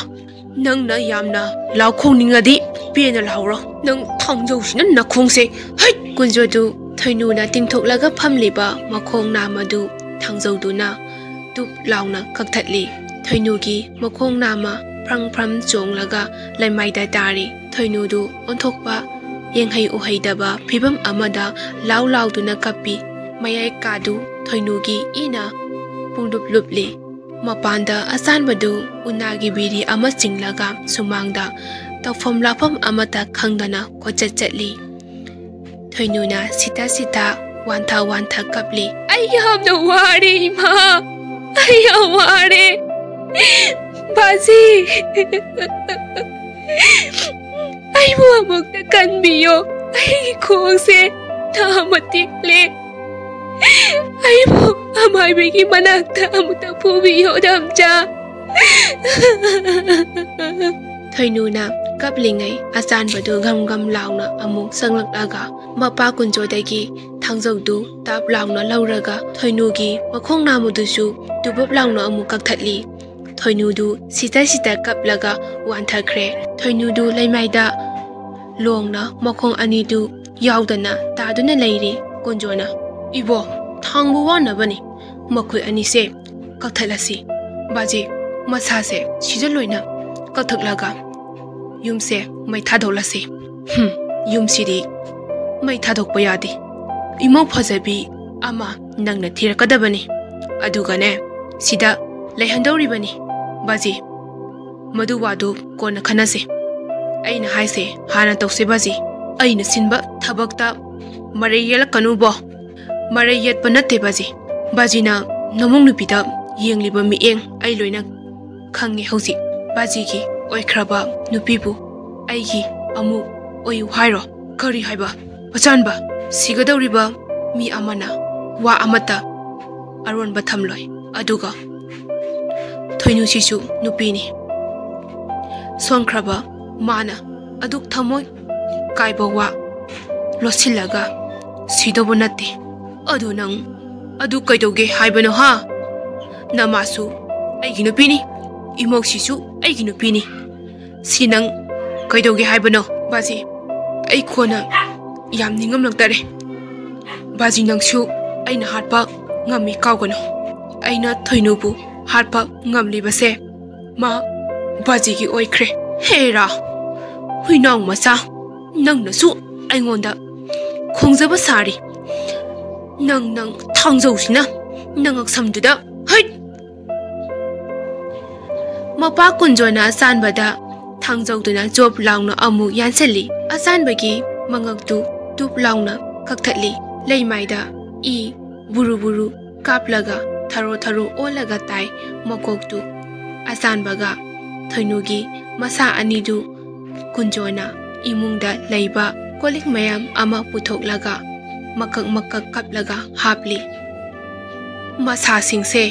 ꯅꯪꯅ ꯌꯥꯝꯅ ꯂꯥꯎ ꯈꯣꯡꯅꯤꯡꯉꯗꯤ ꯄꯦꯟꯅ ꯂꯥꯎꯔꯣ꯫ ꯅꯪ ꯊꯥꯡꯖꯧꯁꯤꯅ ꯅꯈꯣꯡꯁꯦ, ꯍꯩꯠ!" ꯀꯨꯟꯖꯣꯗꯨ ꯊꯣꯏꯅꯨꯅ ꯇꯤꯡꯊꯣꯛꯂꯒ ꯐꯝꯂꯤꯕ ꯃꯈꯣꯡ ꯅꯥꯝꯃꯗꯨ ꯊꯥꯡꯖꯧꯗꯨꯅ ꯇꯨꯞ ꯂꯥꯎꯅ ꯀꯛꯊꯠꯂꯤ꯫ ꯊꯣꯏꯅꯨꯒꯤ ꯃꯈꯣꯡ ꯅꯥꯝꯃ ꯐ꯭ꯔꯪ ꯐ꯭ꯔꯪ ꯆꯣꯡꯂꯒ ꯂꯩꯃꯥꯏꯗ ꯇꯥꯔꯤ꯫ ꯊꯣꯏꯅꯨꯗꯨ ꯑꯣꯟꯊꯣꯛꯄ ꯌꯦꯡꯍꯩ ꯎꯍꯩꯗꯕ ꯐꯤꯕꯝ ꯑꯃꯗ ꯂꯥꯎ ꯂꯥꯎꯗꯨꯅ ꯀꯞꯄꯤ꯫ ꯃꯌꯥꯏ ꯀꯥꯗꯨ ꯊꯣꯏꯅꯨꯒꯤ ꯏꯅ ꯄꯨꯡꯂꯨꯞ ꯂꯨꯞꯂꯤ꯫ ꯃꯄꯥꯟꯗ ꯑꯆꯥꯟꯕꯗꯨ ꯎꯅꯥꯒꯤ ꯕꯤꯔꯤ ꯑꯃ ꯆꯤꯡꯂꯒ ꯁꯨꯃꯥꯡꯗ ꯇꯧꯐꯝ ꯂꯥꯛꯐꯝ ꯑꯃꯠꯇ ꯈꯪꯗꯅ ꯀꯣꯏꯆꯠ ꯆꯠꯂꯤ꯫ ꯊꯣꯏꯅꯨꯅ ꯁꯤꯊ ꯁꯤꯊ ꯋꯥꯟꯊ ꯋꯥꯟꯊ ꯀꯞꯂꯤ꯫ "ꯑꯩ ꯌꯥꯝꯅ ꯋꯥꯔꯦ, ꯏꯃꯥ꯫ ꯑꯩ ꯌꯥꯝ ꯋꯥꯔꯦ꯫ ꯕꯥꯖꯤ, ꯑꯩꯕꯨ ꯑꯃꯨꯛꯇ ꯀꯟꯕꯤꯌꯣ꯫ ꯑꯩꯒꯤ ꯈꯣꯡꯁꯦ ꯅꯥꯝꯃ ꯇꯦꯛꯂꯦ꯫ ꯑꯩꯕꯨ ꯑꯃꯥꯏꯕꯤꯒꯤ ꯃꯅꯥꯛꯇ ꯑꯃꯨꯛꯇ ꯄꯨꯕꯤꯌꯣ, ꯗꯥꯝꯆꯥ꯫" ꯊꯣꯏꯅꯨꯅ ꯀꯞꯂꯤꯉꯩ ꯑꯆꯥꯟꯕꯗꯨ ꯒꯝ ꯒꯝ ꯂꯥꯎꯅ ꯑꯃꯨꯛ ꯆꯪꯂꯛꯂꯒ ꯃꯄꯥ ꯀꯨꯟꯖꯣꯗꯒꯤ ꯊꯥꯡꯖꯧꯗꯨ ꯇꯥꯞ ꯂꯥꯎꯅ ꯂꯧꯔꯒ ꯊꯣꯏꯅꯨꯒꯤ ꯃꯈꯣꯡ ꯅꯥꯝꯃꯗꯨꯁꯨ ꯇꯨꯕꯞ ꯂꯥꯎꯅ ꯑꯃꯨꯛ ꯀꯛꯊꯠꯂꯤ꯫ ꯊꯣꯏꯅꯨꯗꯨ ꯁꯤꯇ ꯁꯤꯇ ꯀꯞꯂꯒ ꯋꯥꯟꯊꯈ꯭ꯔꯦ꯫ ꯊꯣꯏꯅꯨꯗꯨ ꯂꯩꯃꯥꯏꯗ ꯂꯣꯡꯅ ꯃꯈꯣꯡ ꯑꯅꯤꯗꯨ ꯌꯥꯎꯗꯅ ꯇꯥꯗꯨꯅ ꯂꯩꯔꯤ꯫ ꯀꯨꯟꯖꯣꯅ, "ꯏꯕꯣ, ꯊꯥꯡꯕ ꯋꯥꯅꯕꯅꯤ꯫ ꯃꯈꯣꯏ ꯑꯅꯤꯁꯦ ꯀꯛꯊꯠꯂꯁꯤ꯫ ꯕꯥꯖꯤ, ꯃꯁꯥꯁꯦ ꯁꯤꯗ ꯂꯣꯏꯅ ꯀꯛꯊꯠꯂꯒ ꯌꯨꯝꯁꯦ ꯃꯩ ꯊꯥꯗꯣꯛꯂꯁꯤ꯫ ꯍꯨꯝ, ꯌꯨꯝꯁꯤꯗꯤ ꯃꯩ ꯊꯥꯗꯣꯛꯄ ꯌꯥꯗꯦ꯫ ꯏꯃꯧ ꯐꯖꯕꯤ ꯑꯃ ꯅꯪꯅ ꯊꯤꯔꯛꯀꯗꯕꯅꯤ꯫ ꯑꯗꯨꯒꯅꯦ, ꯁꯤꯗ ꯂꯩꯍꯟꯗꯧꯔꯤꯕꯅꯤ꯫ ꯕꯥꯖꯤ, ꯃꯗꯨ ꯋꯥꯗꯨ ꯀꯣꯟꯅ ꯈꯟꯅꯁꯦ꯫ ꯑꯩꯅ ꯍꯥꯏꯁꯦ ꯍꯥꯟꯅ ꯇꯧꯁꯦ, ꯕꯥꯖꯤ꯫ ꯑꯩꯅ ꯁꯤꯟꯕ ꯊꯕꯛꯇ ꯃꯔꯩ ꯌꯦꯠꯂꯛꯀꯅꯨꯕꯣ꯫" "ꯃꯔꯩ ꯌꯦꯠꯄ ꯅꯠꯇꯦ, ꯕꯥꯖꯤ꯫ ꯕꯥꯖꯤꯅ ꯅꯃꯧ ꯅꯨꯄꯤꯗ ꯌꯦꯡꯂꯤꯕ ꯃꯤꯠꯌꯦꯡ ꯑꯩ ꯂꯣꯏꯅ ꯈꯪꯉꯦ ꯍꯧꯖꯤꯛ꯫ ꯕꯥꯖꯤꯒꯤ ꯑꯣꯏꯈ꯭ꯔꯕ ꯅꯨꯄꯤꯕꯨ ꯑꯩꯒꯤ ꯑꯃꯨꯛ ꯑꯣꯏꯌꯨ ꯍꯥꯏꯔꯣ?" "ꯀꯔꯤ ꯍꯥꯏꯕ? ꯑꯆꯥꯟꯕ, ꯁꯤꯒꯗꯧꯔꯤꯕ ꯃꯤ ꯑꯃꯅ ꯋꯥ ꯑꯃꯠꯇ ꯑꯔꯣꯟꯕ ꯊꯝꯂꯣꯏ꯫ ꯑꯗꯨꯒ ꯊꯣꯏꯅꯨꯁꯤꯁꯨ ꯅꯨꯄꯤꯅꯤ꯫ ꯁꯣꯟꯈ꯭ꯔꯕ ꯃꯥꯅ ꯑꯗꯨꯛ ꯊꯃꯣꯏ ꯀꯥꯏꯕ ꯋꯥ ꯂꯣꯠꯁꯤꯜꯂꯒ ꯁꯤꯗꯧꯕ ꯅꯠꯇꯦ꯫ ꯑꯗꯨ ꯅꯪ ꯑꯗꯨ ꯀꯩꯗꯧꯒꯦ ꯍꯥꯏꯕꯅꯣ ꯍꯥ? ꯅꯃꯥꯁꯨ ꯑꯩꯒꯤ ꯅꯨꯄꯤꯅꯤ, ꯏꯃꯧꯁꯤꯁꯨ ꯑꯩꯒꯤ ꯅꯨꯄꯤꯅꯤ꯫ ꯁꯤ ꯅꯪ ꯀꯩꯗꯧꯒꯦ ꯍꯥꯏꯕꯅꯣ? ꯕꯥꯖꯤ, ꯑꯩ ꯀꯣꯟꯅ ꯌꯥꯝ ꯅꯤꯡꯉꯝꯂꯛꯇꯔꯦ꯫ ꯕꯥꯖꯤ, ꯅꯪꯁꯨ ꯑꯩꯅ ꯍꯥꯠꯄ ꯉꯝꯃꯤ ꯀꯥꯎꯒꯅꯨ꯫ ꯑꯩꯅ ꯊꯣꯏꯅꯨꯕꯨ ꯍꯥꯠꯄ ꯉꯝꯂꯤꯕꯁꯦ ꯃꯥ ꯕꯥꯖꯤꯒꯤ ꯑꯣꯏꯈ꯭ꯔꯦ꯫ ꯍꯦꯔꯥ, ꯍꯨꯏꯅꯥꯎ ꯃꯆꯥ, ꯅꯪꯅꯁꯨ ꯑꯩꯉꯣꯟꯗ ꯈꯣꯡꯖꯕ ꯁꯥꯔꯤ꯫ ꯅꯪ, ꯅꯪ ꯊꯥꯡꯖꯧꯁꯤꯅ ꯅꯉꯛꯁꯝꯗꯨꯗ ꯍꯩꯠ! ꯃꯄꯥ ꯀꯨꯟꯖꯣꯅ ꯑꯆꯥꯟꯕꯗ ꯊꯥꯡꯖꯧꯗꯨꯅ ꯖꯣꯞ ꯂꯥꯎꯅ ꯑꯃꯨꯛ ꯌꯥꯟꯁꯤꯜꯂꯤ꯫ ꯑꯆꯥꯟꯕꯒꯤ ꯃꯉꯛꯇꯨ ꯇꯨꯞ ꯂꯥꯎꯅ ꯀꯛꯊꯠꯂꯤ꯫ ꯂꯩꯃꯥꯏꯗ ꯏ ꯕꯨꯔꯨ ꯕꯨꯔꯨ ꯀꯥꯞꯂꯒ ꯊꯔꯣ ꯊꯔꯣ ꯑꯣꯜꯂꯒ ꯇꯥꯏ ꯃꯀꯣꯛꯇꯨ꯫ ꯑꯆꯥꯟꯕꯒ ꯊꯣꯏꯅꯨꯒꯤ ꯃꯁꯥ ꯑꯅꯤꯗꯨ ꯀꯨꯟꯖꯣꯅ ꯏꯃꯨꯡꯗ ꯂꯩꯕ ꯀꯣꯜꯂꯤꯛ ꯃꯌꯥꯝ ꯑꯃ ꯄꯨꯊꯣꯛꯂꯒ ꯃꯀꯛ ꯃꯀꯛ ꯀꯞꯂꯒ ꯍꯥꯞꯂꯤ꯫ ꯃꯁꯥꯁꯤꯡꯁꯦ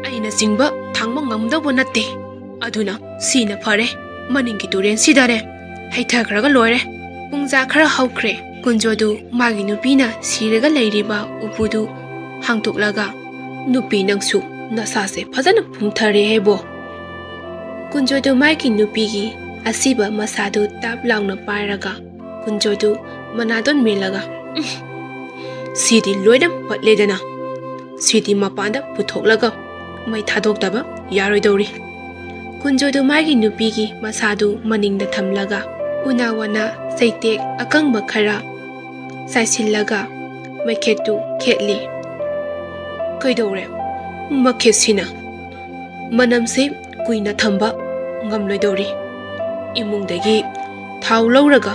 ꯑꯩꯅ ꯆꯤꯡꯕ ꯊꯥꯡꯕ ꯉꯝꯗꯧꯕ ꯅꯠꯇꯦ꯫ ꯑꯗꯨꯅ ꯁꯤꯅ ꯐꯔꯦ, ꯃꯅꯤꯡꯒꯤ ꯇꯨꯔꯦꯟꯁꯤꯗꯅꯦ ꯍꯩꯊꯈ꯭ꯔꯒ ꯂꯣꯏꯔꯦ꯫ ꯄꯨꯡꯖꯥ ꯈꯔ ꯍꯧꯈ꯭ꯔꯦ꯫ ꯀꯨꯟꯖꯣꯗꯨ ꯃꯥꯒꯤ ꯅꯨꯄꯤꯅ ꯁꯤꯔꯒ ꯂꯩꯔꯤꯕ ꯎꯄꯨꯗꯨ ꯍꯥꯡꯗꯣꯛꯂꯒ, "ꯅꯨꯄꯤ, ꯅꯪꯁꯨ ꯅꯁꯥꯁꯦ ꯐꯖꯅ ꯄꯨꯝꯊꯔꯦ ꯍꯦꯕꯣ!" ꯀꯨꯟꯖꯣꯗꯨ ꯃꯥꯒꯤ ꯅꯨꯄꯤꯒꯤ ꯑꯁꯤꯕ ꯃꯁꯥꯗꯨ ꯇꯥꯞ ꯂꯥꯎꯅ ꯄꯥꯏꯔꯒ, ꯀꯨꯟꯖꯣꯗꯨ ꯃꯅꯥꯇꯣꯟ ꯃꯦꯜꯂꯒ, "ꯎꯝ, ꯁꯤꯗꯤ ꯂꯣꯏꯅ ꯄꯠꯂꯦꯗꯅ꯫ ꯁꯤꯗꯤ ꯃꯄꯥꯟꯗ ꯄꯨꯊꯣꯛꯂꯒ ꯃꯩ ꯊꯥꯗꯣꯛꯇꯕ ꯌꯥꯔꯣꯏꯗꯧꯔꯤ"꯫ ꯀꯨꯟꯖꯣꯗꯨ ꯃꯥꯒꯤ ꯅꯨꯄꯤꯒꯤ ꯃꯁꯥꯗꯨ ꯃꯅꯤꯡꯗ ꯊꯝꯂꯒ, ꯎꯅꯥ ꯋꯥꯅ ꯆꯩꯇꯦꯛ ꯑꯀꯪꯕ ꯈꯔ ꯆꯥꯏꯁꯤꯜꯂꯒ ꯃꯩꯈꯦꯠꯇꯨ ꯈꯦꯠꯂꯤ꯫ "ꯀꯩꯗꯧꯔꯦ? ꯃꯈꯦꯠꯁꯤꯅ ꯃꯅꯝꯁꯦ ꯀꯨꯏꯅ ꯊꯝꯕ ꯉꯝꯂꯣꯏꯗꯧꯔꯤ꯫ ꯏꯃꯨꯡꯗꯒꯤ ꯊꯥꯎ ꯂꯧꯔꯒ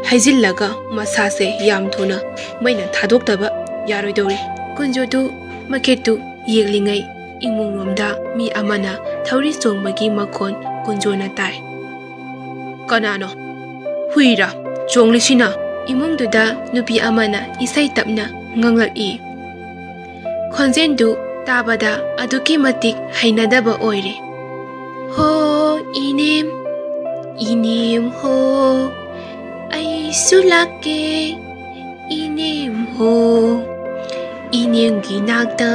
ꯍꯩꯖꯤꯜꯂꯒ ꯃꯁꯥꯁꯦ ꯌꯥꯝ ꯊꯨꯅ ꯃꯩꯅ ꯊꯥꯗꯣꯛꯇꯕ ꯌꯥꯔꯣꯏꯗꯧꯔꯤ"꯫ ꯀꯨꯟꯖꯣꯗꯨ ꯃꯩꯈꯦꯠꯇꯨ ꯌꯦꯛꯂꯤꯉꯩ, ꯏꯃꯨꯡꯂꯣꯝꯗ ꯃꯤ ꯑꯃꯅ ꯊꯧꯔꯤ ꯆꯣꯡꯕꯒꯤ ꯃꯈꯣꯟ ꯀꯨꯟꯖꯣꯅ ꯇꯥꯏ꯫ "ꯀꯅꯥꯅꯣ? ꯍꯨꯏꯔꯥ ꯆꯣꯡꯂꯤꯁꯤꯅ?" ꯏꯃꯨꯡꯗꯨꯗ ꯅꯨꯄꯤ ꯑꯃꯅ ꯏꯁꯩ ꯇꯞꯅ ꯉꯪꯂꯛꯏ꯫ ꯈꯣꯟꯖꯦꯜꯗꯨ ꯇꯥꯕꯗ ꯑꯗꯨꯛꯀꯤ ꯃꯇꯤꯛ ꯍꯩꯅꯗꯕ ꯑꯣꯏꯔꯦ꯫ "ꯍꯣ, ꯏꯅꯦꯝ, ꯏꯅꯦꯝ ꯍꯣ, ꯑꯩꯁꯨ ꯂꯥꯛꯀꯦ, ꯏꯅꯦꯝ ꯍꯣ"꯫ ꯏꯅꯦꯝꯒꯤ ꯅꯥꯛꯇ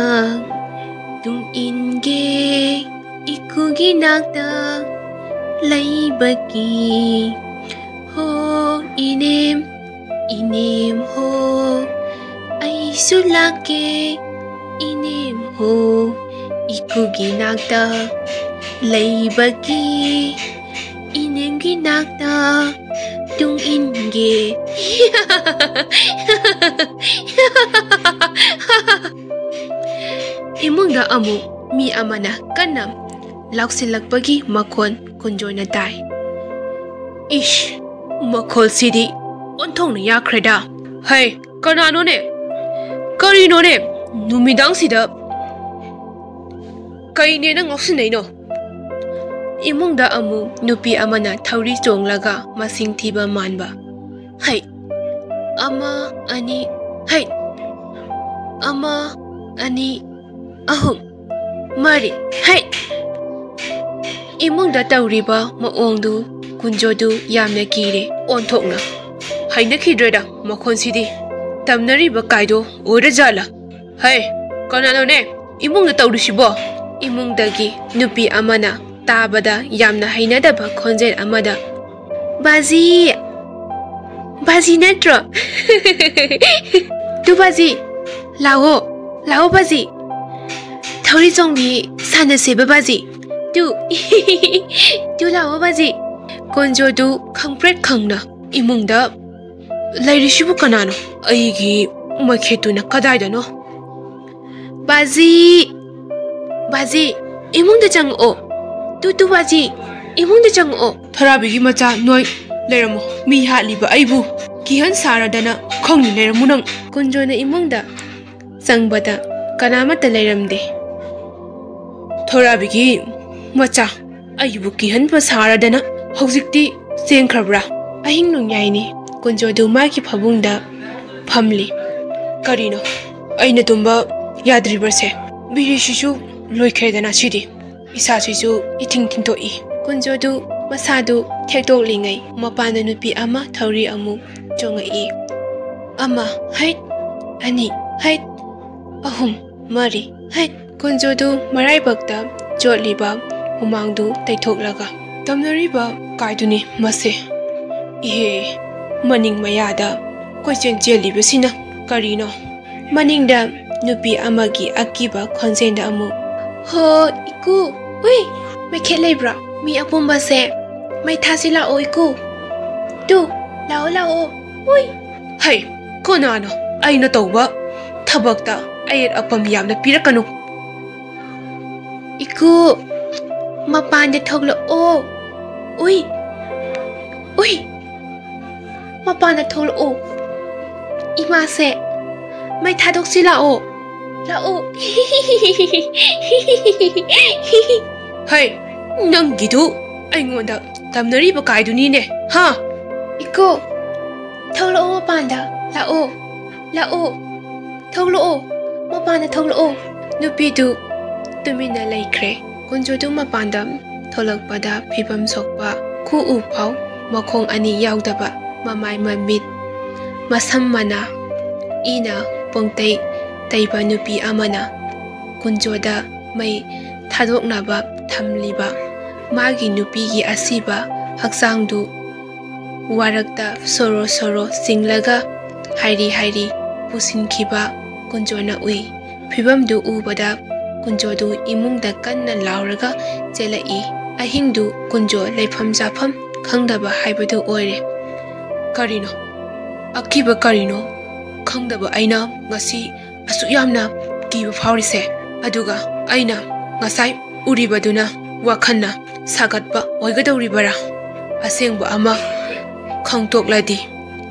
ꯇꯨꯡ ꯏꯟꯒꯦ, ꯏꯀꯨꯒꯤ ꯅꯥꯛꯇ ꯂꯩꯕꯒꯤ꯫ ꯍꯣ ꯏꯅꯦꯝ, ꯏꯅꯦꯝ ꯍꯣ, ꯑꯩꯁꯨ ꯂꯥꯛꯀꯦ ꯏꯅꯦꯝ ꯍꯣ, ꯏꯀꯨꯒꯤ ꯅꯥꯛꯇ ꯂꯩꯕꯒꯤ꯫ ꯏꯅꯦꯝꯒꯤ ꯅꯥꯛꯇ ꯇꯨꯡ ꯏꯟꯒꯦ꯫ ꯏꯃꯨꯡꯗ ꯑꯃꯨꯛ ꯃꯤ ꯑꯃꯅ ꯀꯟꯅ ꯂꯥꯎꯁꯤꯜꯂꯛꯄꯒꯤ ꯃꯈꯣꯟ ꯀꯨꯟꯖꯣꯅ ꯇꯥꯏ꯫ ꯏꯁ, ꯃꯈꯣꯜꯁꯤꯗꯤ ꯑꯣꯟꯊꯣꯛꯅ ꯌꯥꯈ꯭ꯔꯦꯗ꯫ ꯍꯩ, ꯀꯅꯥꯅꯣꯅꯦ? ꯀꯔꯤꯅꯣꯅꯦ? ꯅꯨꯃꯤꯗꯥꯡꯁꯤꯗ ꯀꯩꯅꯦ ꯅꯪ ꯉꯥꯎꯁꯤꯟꯅꯩꯅꯣ? ꯏꯃꯨꯡꯗ ꯑꯃꯨꯛ ꯅꯨꯄꯤ ꯑꯃꯅ ꯊꯧꯔꯤ ꯆꯣꯡꯂꯒ ꯃꯁꯤꯡ ꯊꯤꯕ ꯃꯥꯟꯕ꯫ ꯍꯩ, ꯑꯃ, ꯑꯅꯤ, ꯍꯩ, ꯑꯃ, ꯑꯅꯤ, ꯑꯍꯨꯝ, ꯃꯔꯤ, ꯍꯩ꯫ ꯏꯃꯨꯡꯗ ꯇꯧꯔꯤꯕ ꯃꯑꯣꯡꯗꯨ ꯀꯨꯟꯖꯣꯗꯨ ꯌꯥꯝꯅ ꯀꯤꯔꯦ꯫ ꯑꯣꯟꯊꯣꯛꯅ ꯍꯩꯅꯈꯤꯗ꯭ꯔꯦꯗ ꯃꯈꯣꯟꯁꯤꯗꯤ꯫ ꯇꯝꯅꯔꯤꯕ ꯀꯥꯏꯗꯣ ꯑꯣꯏꯔꯖꯥꯠꯂ? ꯍꯩ, ꯀꯅꯥꯅꯣꯅꯦ ꯏꯃꯨꯡꯗ ꯇꯧꯔꯤꯁꯤꯕꯣ? ꯏꯃꯨꯡꯗꯒꯤ ꯅꯨꯄꯤ ꯑꯃꯅ ꯇꯥꯕꯗ ꯌꯥꯝꯅ ꯍꯩꯅꯗꯕ ꯈꯣꯟꯖꯦꯜ ꯑꯃꯗ, "ꯕꯥꯖꯤ! ꯕꯥꯖꯤ ꯅꯠꯇ꯭ꯔꯣ? ꯇꯨ ꯕꯥꯖꯤ, ꯂꯥꯛꯑꯣ, ꯂꯥꯛꯑꯣ ꯕꯥꯖꯤ꯫ ꯊꯧꯔꯤ ꯆꯣꯡꯕꯤ ꯁꯥꯟꯅꯁꯦꯕ ꯕꯥꯖꯤ꯫ ꯇꯨ, ꯇꯨ ꯂꯥꯛꯑꯣ ꯕꯥꯖꯤ꯫" ꯀꯣꯟꯖꯣꯗꯨ ꯈꯪꯄ꯭ꯔꯦꯛ ꯈꯪꯅ ꯏꯃꯨꯡꯗ ꯂꯩꯔꯤꯁꯤꯕꯨ ꯀꯅꯥꯅꯣ? ꯑꯩꯒꯤ ꯃꯩꯈꯦꯠꯇꯨꯅ ꯀꯗꯥꯏꯗꯅꯣ? ꯕꯥꯖꯤ! ꯕꯥꯖꯤ! ꯏꯃꯨꯡꯗ ꯆꯪꯉꯛꯑꯣ꯫ ꯇꯨ, ꯇꯨ ꯕꯥꯖꯤ! ꯏꯃꯨꯡꯗ ꯆꯪꯉꯛꯑꯣ꯫ ꯊꯣꯔꯥꯕꯤꯒꯤ ꯃꯆꯥ ꯅꯣꯏ ꯂꯩꯔꯝꯃꯣ꯫ ꯃꯤ ꯍꯥꯠꯂꯤꯕ ꯑꯩꯕꯨ ꯀꯤꯍꯟ ꯁꯥꯔꯗꯅ ꯈꯪꯅꯤ ꯂꯩꯔꯝꯃꯨ ꯅꯪ꯫ ꯀꯨꯟꯖꯣꯅ ꯏꯃꯨꯡꯗ ꯆꯪꯕꯗ ꯀꯅꯥꯃꯠꯇ ꯂꯩꯔꯝꯗꯦ꯫ ꯊꯣꯔꯥꯕꯤꯒꯤ ꯃꯆꯥ, ꯑꯩꯕꯨ ꯀꯤꯍꯟꯕ ꯁꯥꯔꯗꯅ ꯍꯧꯖꯤꯛꯇꯤ ꯆꯦꯟꯈ꯭ꯔꯕ꯭ꯔꯥ? ꯑꯍꯤꯡ ꯅꯣꯡꯌꯥꯏꯅꯤ꯫ ꯀꯨꯟꯖꯣꯗꯨ ꯃꯥꯒꯤ ꯐꯃꯨꯡꯗ ꯐꯝꯂꯤ꯫ ꯀꯔꯤꯅꯣ ꯑꯩꯅ ꯇꯨꯝꯕ ꯌꯥꯗ꯭ꯔꯤꯕꯁꯦ? ꯕꯤꯔꯤꯁꯤꯁꯨ ꯂꯣꯏꯈ꯭ꯔꯦꯗꯅ ꯁꯤꯗꯤ꯫ ꯏꯁꯥꯁꯤꯁꯨ ꯏꯊꯤꯡ ꯊꯤꯡꯗꯣꯛꯏ꯫ ꯀꯨꯟꯖꯣꯗꯨ ꯃꯁꯥꯗꯨ ꯊꯦꯛꯇꯣꯛꯂꯤꯉꯩ ꯃꯄꯥꯟꯗ ꯅꯨꯄꯤ ꯑꯃ ꯊꯧꯔꯤ ꯑꯃꯨꯛ ꯆꯣꯡꯉꯛꯏ꯫ ꯑꯃ, ꯍꯩꯠ! ꯑꯅꯤ, ꯍꯩꯠ! ꯑꯍꯨꯝ, ꯃꯔꯤ꯫ ꯍꯩ, ꯀꯨꯟꯖꯣꯗꯨ ꯃꯔꯥꯏꯕꯛꯇ ꯆꯣꯠꯂꯤꯕ ꯍꯨꯃꯥꯡꯗꯨ ꯇꯩꯊꯣꯛꯂꯒ, "ꯇꯝꯅꯔꯤꯕ ꯀꯥꯏꯗꯨꯅꯤ ꯃꯁꯦ꯫ ꯏꯍꯦ, ꯃꯅꯤꯡ ꯃꯌꯥꯗ ꯀꯣꯏꯆꯦꯟ ꯆꯦꯜꯂꯤꯕꯁꯤꯅ ꯀꯔꯤꯅꯣ?" ꯃꯅꯤꯡꯗ ꯅꯨꯄꯤ ꯑꯃꯒꯤ ꯑꯀꯤꯕ ꯈꯣꯟꯖꯦꯜꯗ ꯑꯃꯨꯛ, "ꯍꯣ, ꯏꯀꯨ, ꯎꯏ, ꯃꯩꯈꯦꯠ ꯂꯩꯕ꯭ꯔꯣ? ꯃꯤ ꯑꯄꯨꯝꯕꯁꯦ ꯃꯩ ꯊꯥꯁꯤ ꯂꯥꯛꯑꯣ, ꯏꯀꯨ꯫ ꯇꯨ, ꯂꯥꯛꯑꯣ, ꯂꯥꯛꯑꯣ, ꯎꯏ꯫" ꯍꯩ, ꯀꯅꯥꯅꯣ ꯑꯩꯅ ꯇꯧꯕ ꯊꯕꯛꯇ ꯑꯌꯦꯠ ꯑꯄꯟ ꯌꯥꯝꯅ ꯄꯤꯔꯛꯀꯅꯨ꯫ "ꯏꯀꯨ, ꯃꯄꯥꯟꯗ ꯊꯣꯛꯂꯛꯑꯣ꯫ ꯎꯏ, ꯎꯏ, ꯃꯄꯥꯟꯗ ꯊꯣꯛꯂꯛꯑꯣ꯫ ꯏꯃꯥꯁꯦ ꯃꯩ ꯊꯥꯗꯣꯛꯁꯤ ꯂꯥꯛꯑꯣ, ꯂꯥꯛꯑꯣ꯫" "ꯍꯩ, ꯅꯪꯒꯤꯗꯨ ꯑꯩꯉꯣꯟꯗ ꯇꯝꯅꯔꯤꯕ ꯀꯥꯏꯗꯨꯅꯤꯅꯦ, ꯍꯥ?" "ꯏꯀꯨ, ꯊꯣꯛꯂꯛꯑꯣ ꯃꯄꯥꯟꯗ, ꯂꯥꯛꯑꯣ, ꯂꯥꯛꯑꯣ, ꯊꯣꯛꯂꯛꯑꯣ, ꯃꯄꯥꯟꯗ ꯊꯣꯛꯂꯛꯑꯣ꯫" ꯅꯨꯄꯤꯗꯨ ꯇꯨꯃꯤꯟꯅ ꯂꯩꯈ꯭ꯔꯦ꯫ ꯀꯨꯟꯖꯣꯗꯨ ꯃꯄꯥꯟꯗ ꯊꯣꯛꯂꯛꯄꯗ ꯐꯤꯕꯝ ꯁꯣꯛꯄ, ꯈꯨꯎ ꯐꯥꯎ ꯃꯈꯣꯡ ꯑꯅꯤ ꯌꯥꯎꯗꯕ, ꯃꯃꯥꯏ ꯃꯃꯤꯠ, ꯃꯁꯝ ꯃꯅꯥ ꯏꯅ ꯄꯨꯡꯇꯩ ꯇꯩꯕ ꯅꯨꯄꯤ ꯑꯃꯅ ꯀꯨꯟꯖꯣꯗ ꯃꯩ ꯊꯥꯗꯣꯛꯅꯕ ꯊꯝꯂꯤꯕ ꯃꯥꯒꯤ ꯅꯨꯄꯤꯒꯤ ꯑꯁꯤꯕ ꯍꯛꯆꯥꯡꯗꯨ ꯋꯥꯔꯛꯇ ꯁꯣꯔꯣ ꯁꯣꯔꯣ ꯆꯤꯡꯂꯒ ꯍꯥꯏꯔꯤ ꯍꯥꯏꯔꯤ ꯄꯨꯁꯤꯟꯈꯤꯕ ꯀꯨꯟꯖꯣꯅ ꯎꯏ꯫ ꯐꯤꯕꯝꯗꯨ ꯎꯕꯗ ꯀꯨꯟꯖꯣꯗꯨ ꯏꯃꯨꯡꯗ ꯀꯟꯅ ꯂꯥꯎꯔꯒ ꯆꯦꯜꯂꯛꯏ꯫ ꯑꯍꯤꯡꯗꯨ ꯀꯨꯟꯖꯣ ꯂꯩꯐꯝ ꯆꯥꯐꯝ ꯈꯪꯗꯕ ꯍꯥꯏꯕꯗꯨ ꯑꯣꯏꯔꯦ꯫ "ꯀꯔꯤꯅꯣ? ꯑꯀꯤꯕ ꯀꯔꯤꯅꯣ ꯈꯪꯗꯕ ꯑꯩꯅ ꯉꯁꯤ ꯑꯁꯨꯛ ꯌꯥꯝꯅ ꯀꯤꯕ ꯐꯥꯎꯔꯤꯁꯦ? ꯑꯗꯨꯒ ꯑꯩꯅ ꯉꯁꯥꯏ ꯎꯔꯤꯕꯗꯨꯅ ꯋꯥꯈꯜꯅ ꯁꯥꯒꯠꯄ ꯑꯣꯏꯒꯗꯧꯔꯤꯕꯔꯥ? ꯑꯁꯦꯡꯕ ꯑꯃ ꯈꯪꯇꯣꯛꯂꯗꯤ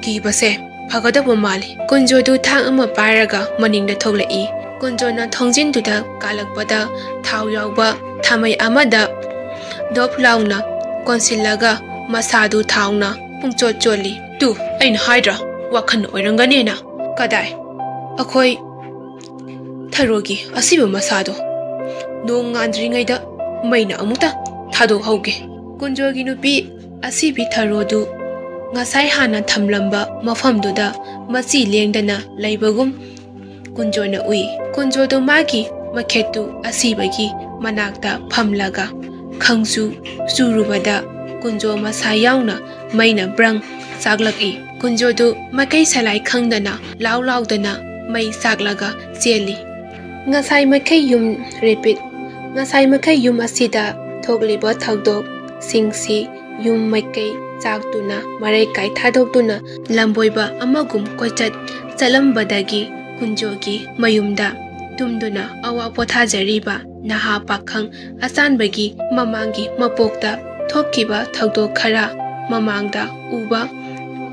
ꯀꯤꯕꯁꯦ ꯐꯒꯗꯧꯕ ꯃꯥꯜꯂꯤ꯫" ꯀꯨꯟꯖꯣꯗꯨ ꯊꯥꯡ ꯑꯃ ꯄꯥꯏꯔꯒ ꯃꯅꯤꯡꯗ ꯊꯣꯛꯂꯛꯏ꯫ ꯀꯨꯟꯖꯣꯅ ꯊꯣꯡꯖꯤꯟꯗꯨꯗ ꯀꯥꯜꯂꯛꯄꯗ ꯊꯥꯎ ꯌꯥꯎꯕ ꯊꯥꯃꯩ ꯑꯃꯗ ꯗꯣꯞ ꯂꯥꯎꯅ ꯀꯣꯟꯁꯤꯜꯂꯒ ꯃꯁꯥꯗꯨ ꯊꯥꯎꯅ ꯄꯨꯡꯆꯣꯠ ꯆꯣꯠꯂꯤ꯫ "ꯇꯨ, ꯑꯩꯅ ꯍꯥꯏꯗ꯭ꯔꯥ, ꯋꯥꯈꯜ ꯑꯣꯏꯔꯝꯒꯅꯦꯅ꯫ ꯀꯗꯥꯏ, ꯑꯩꯈꯣꯏ ꯊꯔꯣꯒꯤ ꯑꯁꯤꯕ ꯃꯁꯥꯗꯣ? ꯅꯣꯡ ꯉꯥꯟꯗ꯭ꯔꯤꯉꯩꯗ ꯃꯩꯅ ꯑꯃꯨꯛꯇ ꯊꯥꯗꯣꯛꯍꯧꯒꯦ꯫" ꯀꯨꯟꯖꯣꯒꯤ ꯅꯨꯄꯤ ꯑꯁꯤꯕꯤ ꯊꯔꯣꯗꯨ ꯉꯁꯥꯏ ꯍꯥꯟꯅ ꯊꯝꯂꯝꯕ ꯃꯐꯝꯗꯨꯗ ꯃꯆꯤ ꯂꯦꯡꯗꯅ ꯂꯩꯕꯒꯨꯝ ꯀꯨꯟꯖꯣꯅ ꯎꯏ꯫ ꯀꯨꯟꯖꯣꯗꯨ ꯃꯥꯒꯤ ꯃꯈꯦꯠꯇꯨ ꯑꯁꯤꯕꯒꯤ ꯃꯅꯥꯛꯇ ꯐꯝꯂꯒ ꯈꯪꯆꯨ ꯆꯨꯔꯨꯕꯗ ꯀꯨꯟꯖꯣ ꯃꯁꯥ ꯌꯥꯎꯅ ꯃꯩꯅ ꯕ꯭ꯔꯪ ꯆꯥꯛꯂꯛꯏ꯫ ꯀꯨꯟꯖꯣꯗꯨ ꯃꯀꯩ ꯁꯂꯥꯏ ꯈꯪꯗꯅ ꯂꯥꯎ ꯂꯥꯎꯗꯅ ꯃꯩ ꯆꯥꯛꯂꯒ ꯆꯦꯜꯂꯤ꯫ ꯉꯁꯥꯏ ꯃꯈꯩ ꯌꯨꯝ, repeat, ꯉꯁꯥꯏ ꯃꯈꯩ ꯌꯨꯝ ꯑꯁꯤꯗ ꯊꯣꯛꯂꯤꯕ ꯊꯧꯗꯣꯛꯁꯤꯡꯁꯤ ꯌꯨꯝ ꯃꯩꯀꯩ ꯆꯥꯛꯇꯨꯅ ꯃꯔꯩ ꯀꯥꯏ ꯊꯥꯗꯣꯛꯇꯨꯅ ꯂꯝꯕꯣꯏꯕ ꯑꯃꯒꯨꯝ ꯀꯣꯏꯆꯠ ꯆꯠꯂꯝꯕꯗꯒꯤ ꯀꯨꯟꯖꯣꯒꯤ ꯃꯌꯨꯝꯗ ꯇꯨꯝꯗꯨꯅ ꯑꯋꯥ ꯄꯣꯊꯥꯖꯔꯤꯕ ꯅꯍꯥ ꯄꯥꯈꯪ ꯑꯆꯥꯟꯕꯒꯤ ꯃꯃꯥꯡꯒꯤ ꯃꯄꯣꯛꯇ ꯊꯣꯛꯈꯤꯕ ꯊꯧꯗꯣꯛ ꯈꯔ ꯃꯃꯥꯡꯗ ꯎꯕ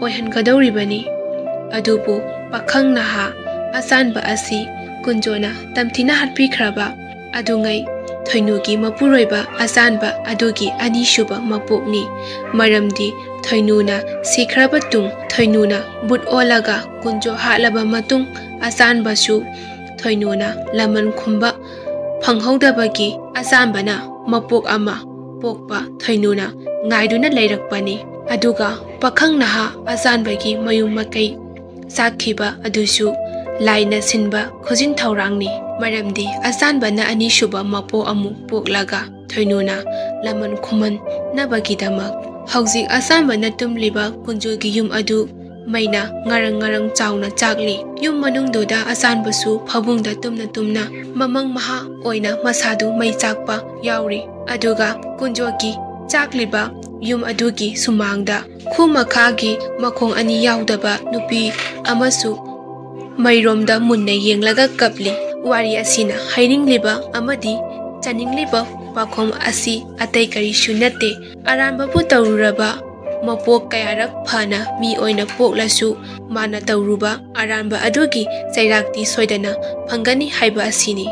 ꯑꯣꯏꯍꯟꯒꯗꯧꯔꯤꯕꯅꯤ꯫ ꯑꯗꯨꯕꯨ ꯄꯥꯈꯪ ꯅꯍꯥ ꯑꯆꯥꯟꯕ ꯑꯁꯤ ꯀꯨꯟꯖꯣꯅ ꯇꯝꯊꯤꯅ ꯍꯥꯠꯄꯤꯈ꯭ꯔꯕ ꯑꯗꯨꯉꯩ ꯊꯣꯏꯅꯨꯒꯤ ꯃꯄꯨꯔꯣꯏꯕ ꯑꯆꯥꯟꯕ ꯑꯗꯨꯒꯤ ꯑꯅꯤꯁꯨꯕ ꯃꯄꯣꯛꯅꯤ꯫ ꯃꯔꯝꯗꯤ ꯊꯣꯏꯅꯨꯅ ꯁꯤꯈ꯭ꯔꯕ ꯇꯨꯡ, ꯊꯣꯏꯅꯨꯅ ꯕꯨꯠ ꯑꯣꯜꯂꯒ ꯀꯨꯟꯖꯣ ꯍꯥꯠꯂꯕ ꯃꯇꯨꯡ, ꯑꯆꯥꯟꯕꯁꯨ ꯊꯣꯏꯅꯨꯅ ꯂꯃꯟ ꯈꯨꯝꯕ ꯐꯪꯍꯧꯗꯕꯒꯤ ꯑꯆꯥꯟꯕꯅ ꯃꯄꯣꯛ ꯑꯃ ꯄꯣꯛꯄ ꯊꯣꯏꯅꯨꯅ ꯉꯥꯏꯗꯨꯅ ꯂꯩꯔꯛꯄꯅꯤ꯫ ꯑꯗꯨꯒ ꯄꯥꯈꯪ ꯅꯍꯥ ꯑꯆꯥꯟꯕꯒꯤ ꯃꯌꯨꯝ ꯃꯀꯩ ꯆꯥꯛꯈꯤꯕ ꯑꯗꯨꯁꯨ ꯂꯥꯏꯅ ꯁꯤꯟꯕ ꯈꯨꯖꯤꯟ ꯊꯧꯔꯥꯡꯅꯤ꯫ ꯃꯔꯝꯗꯤ ꯑꯆꯥꯟꯕꯅ ꯑꯅꯤꯁꯨꯕ ꯃꯄꯣꯛ ꯑꯃꯨꯛ ꯄꯣꯛꯂꯒ ꯊꯣꯏꯅꯨꯅ ꯂꯃꯟ ꯈꯨꯝꯍꯟꯅꯕꯒꯤꯗꯃꯛ ꯍꯧꯖꯤꯛ ꯑꯆꯥꯟꯕꯅ ꯇꯨꯝꯂꯤꯕ ꯀꯨꯟꯖꯣꯒꯤ ꯌꯨꯝ ꯑꯗꯨ ꯃꯩꯅ ꯉꯔꯪ ꯉꯔꯪ ꯆꯥꯎꯅ ꯆꯥꯛꯂꯤ꯫ ꯌꯨꯝ ꯃꯅꯨꯡꯗꯨꯗ ꯑꯆꯥꯟꯕꯁꯨ ꯐꯃꯨꯡꯗ ꯇꯨꯝꯅ ꯇꯨꯝꯅ ꯃꯃꯪ ꯃꯍꯥ ꯑꯣꯏꯅ ꯃꯁꯥꯗꯨ ꯃꯩ ꯆꯥꯛꯄ ꯌꯥꯎꯔꯤ꯫ ꯑꯗꯨꯒ ꯀꯨꯟꯖꯣꯒꯤ ꯆꯥꯛꯂꯤꯕ ꯌꯨꯝ ꯑꯗꯨꯒꯤ ꯁꯨꯃꯥꯡꯗ ꯈꯨ ꯃꯈꯥꯒꯤ ꯃꯈꯣꯡ ꯑꯅꯤ ꯌꯥꯎꯗꯕ ꯅꯨꯄꯤ ꯑꯃꯁꯨ ꯃꯩꯔꯣꯝꯗ ꯃꯨꯟꯅ ꯌꯦꯡꯂꯒ ꯀꯞꯂꯤ꯫ ꯋꯥꯔꯤ ꯑꯁꯤꯅ ꯍꯥꯏꯅꯤꯡꯂꯤꯕ ꯑꯃꯗꯤ ꯆꯥꯅꯤꯡꯂꯤꯕ ꯄꯥꯎꯈꯨꯝ ꯑꯁꯤ ꯑꯇꯩ ꯀꯔꯤꯁꯨ ꯅꯠꯇꯦ꯫ ꯑꯔꯥꯟꯕꯕꯨ ꯇꯧꯔꯨꯔꯕ ꯃꯄꯣꯛ ꯀꯌꯥꯔꯛ ꯐꯅ ꯃꯤ ꯑꯣꯏꯅ ꯄꯣꯛꯂꯁꯨ ꯃꯥꯅ ꯇꯧꯔꯨꯕ ꯑꯔꯥꯟꯕ ꯑꯗꯨꯒꯤ ꯆꯩꯔꯥꯛꯇꯤ ꯁꯣꯏꯗꯅ ꯐꯪꯒꯅꯤ ꯍꯥꯏꯕ ꯑꯁꯤꯅꯤ꯫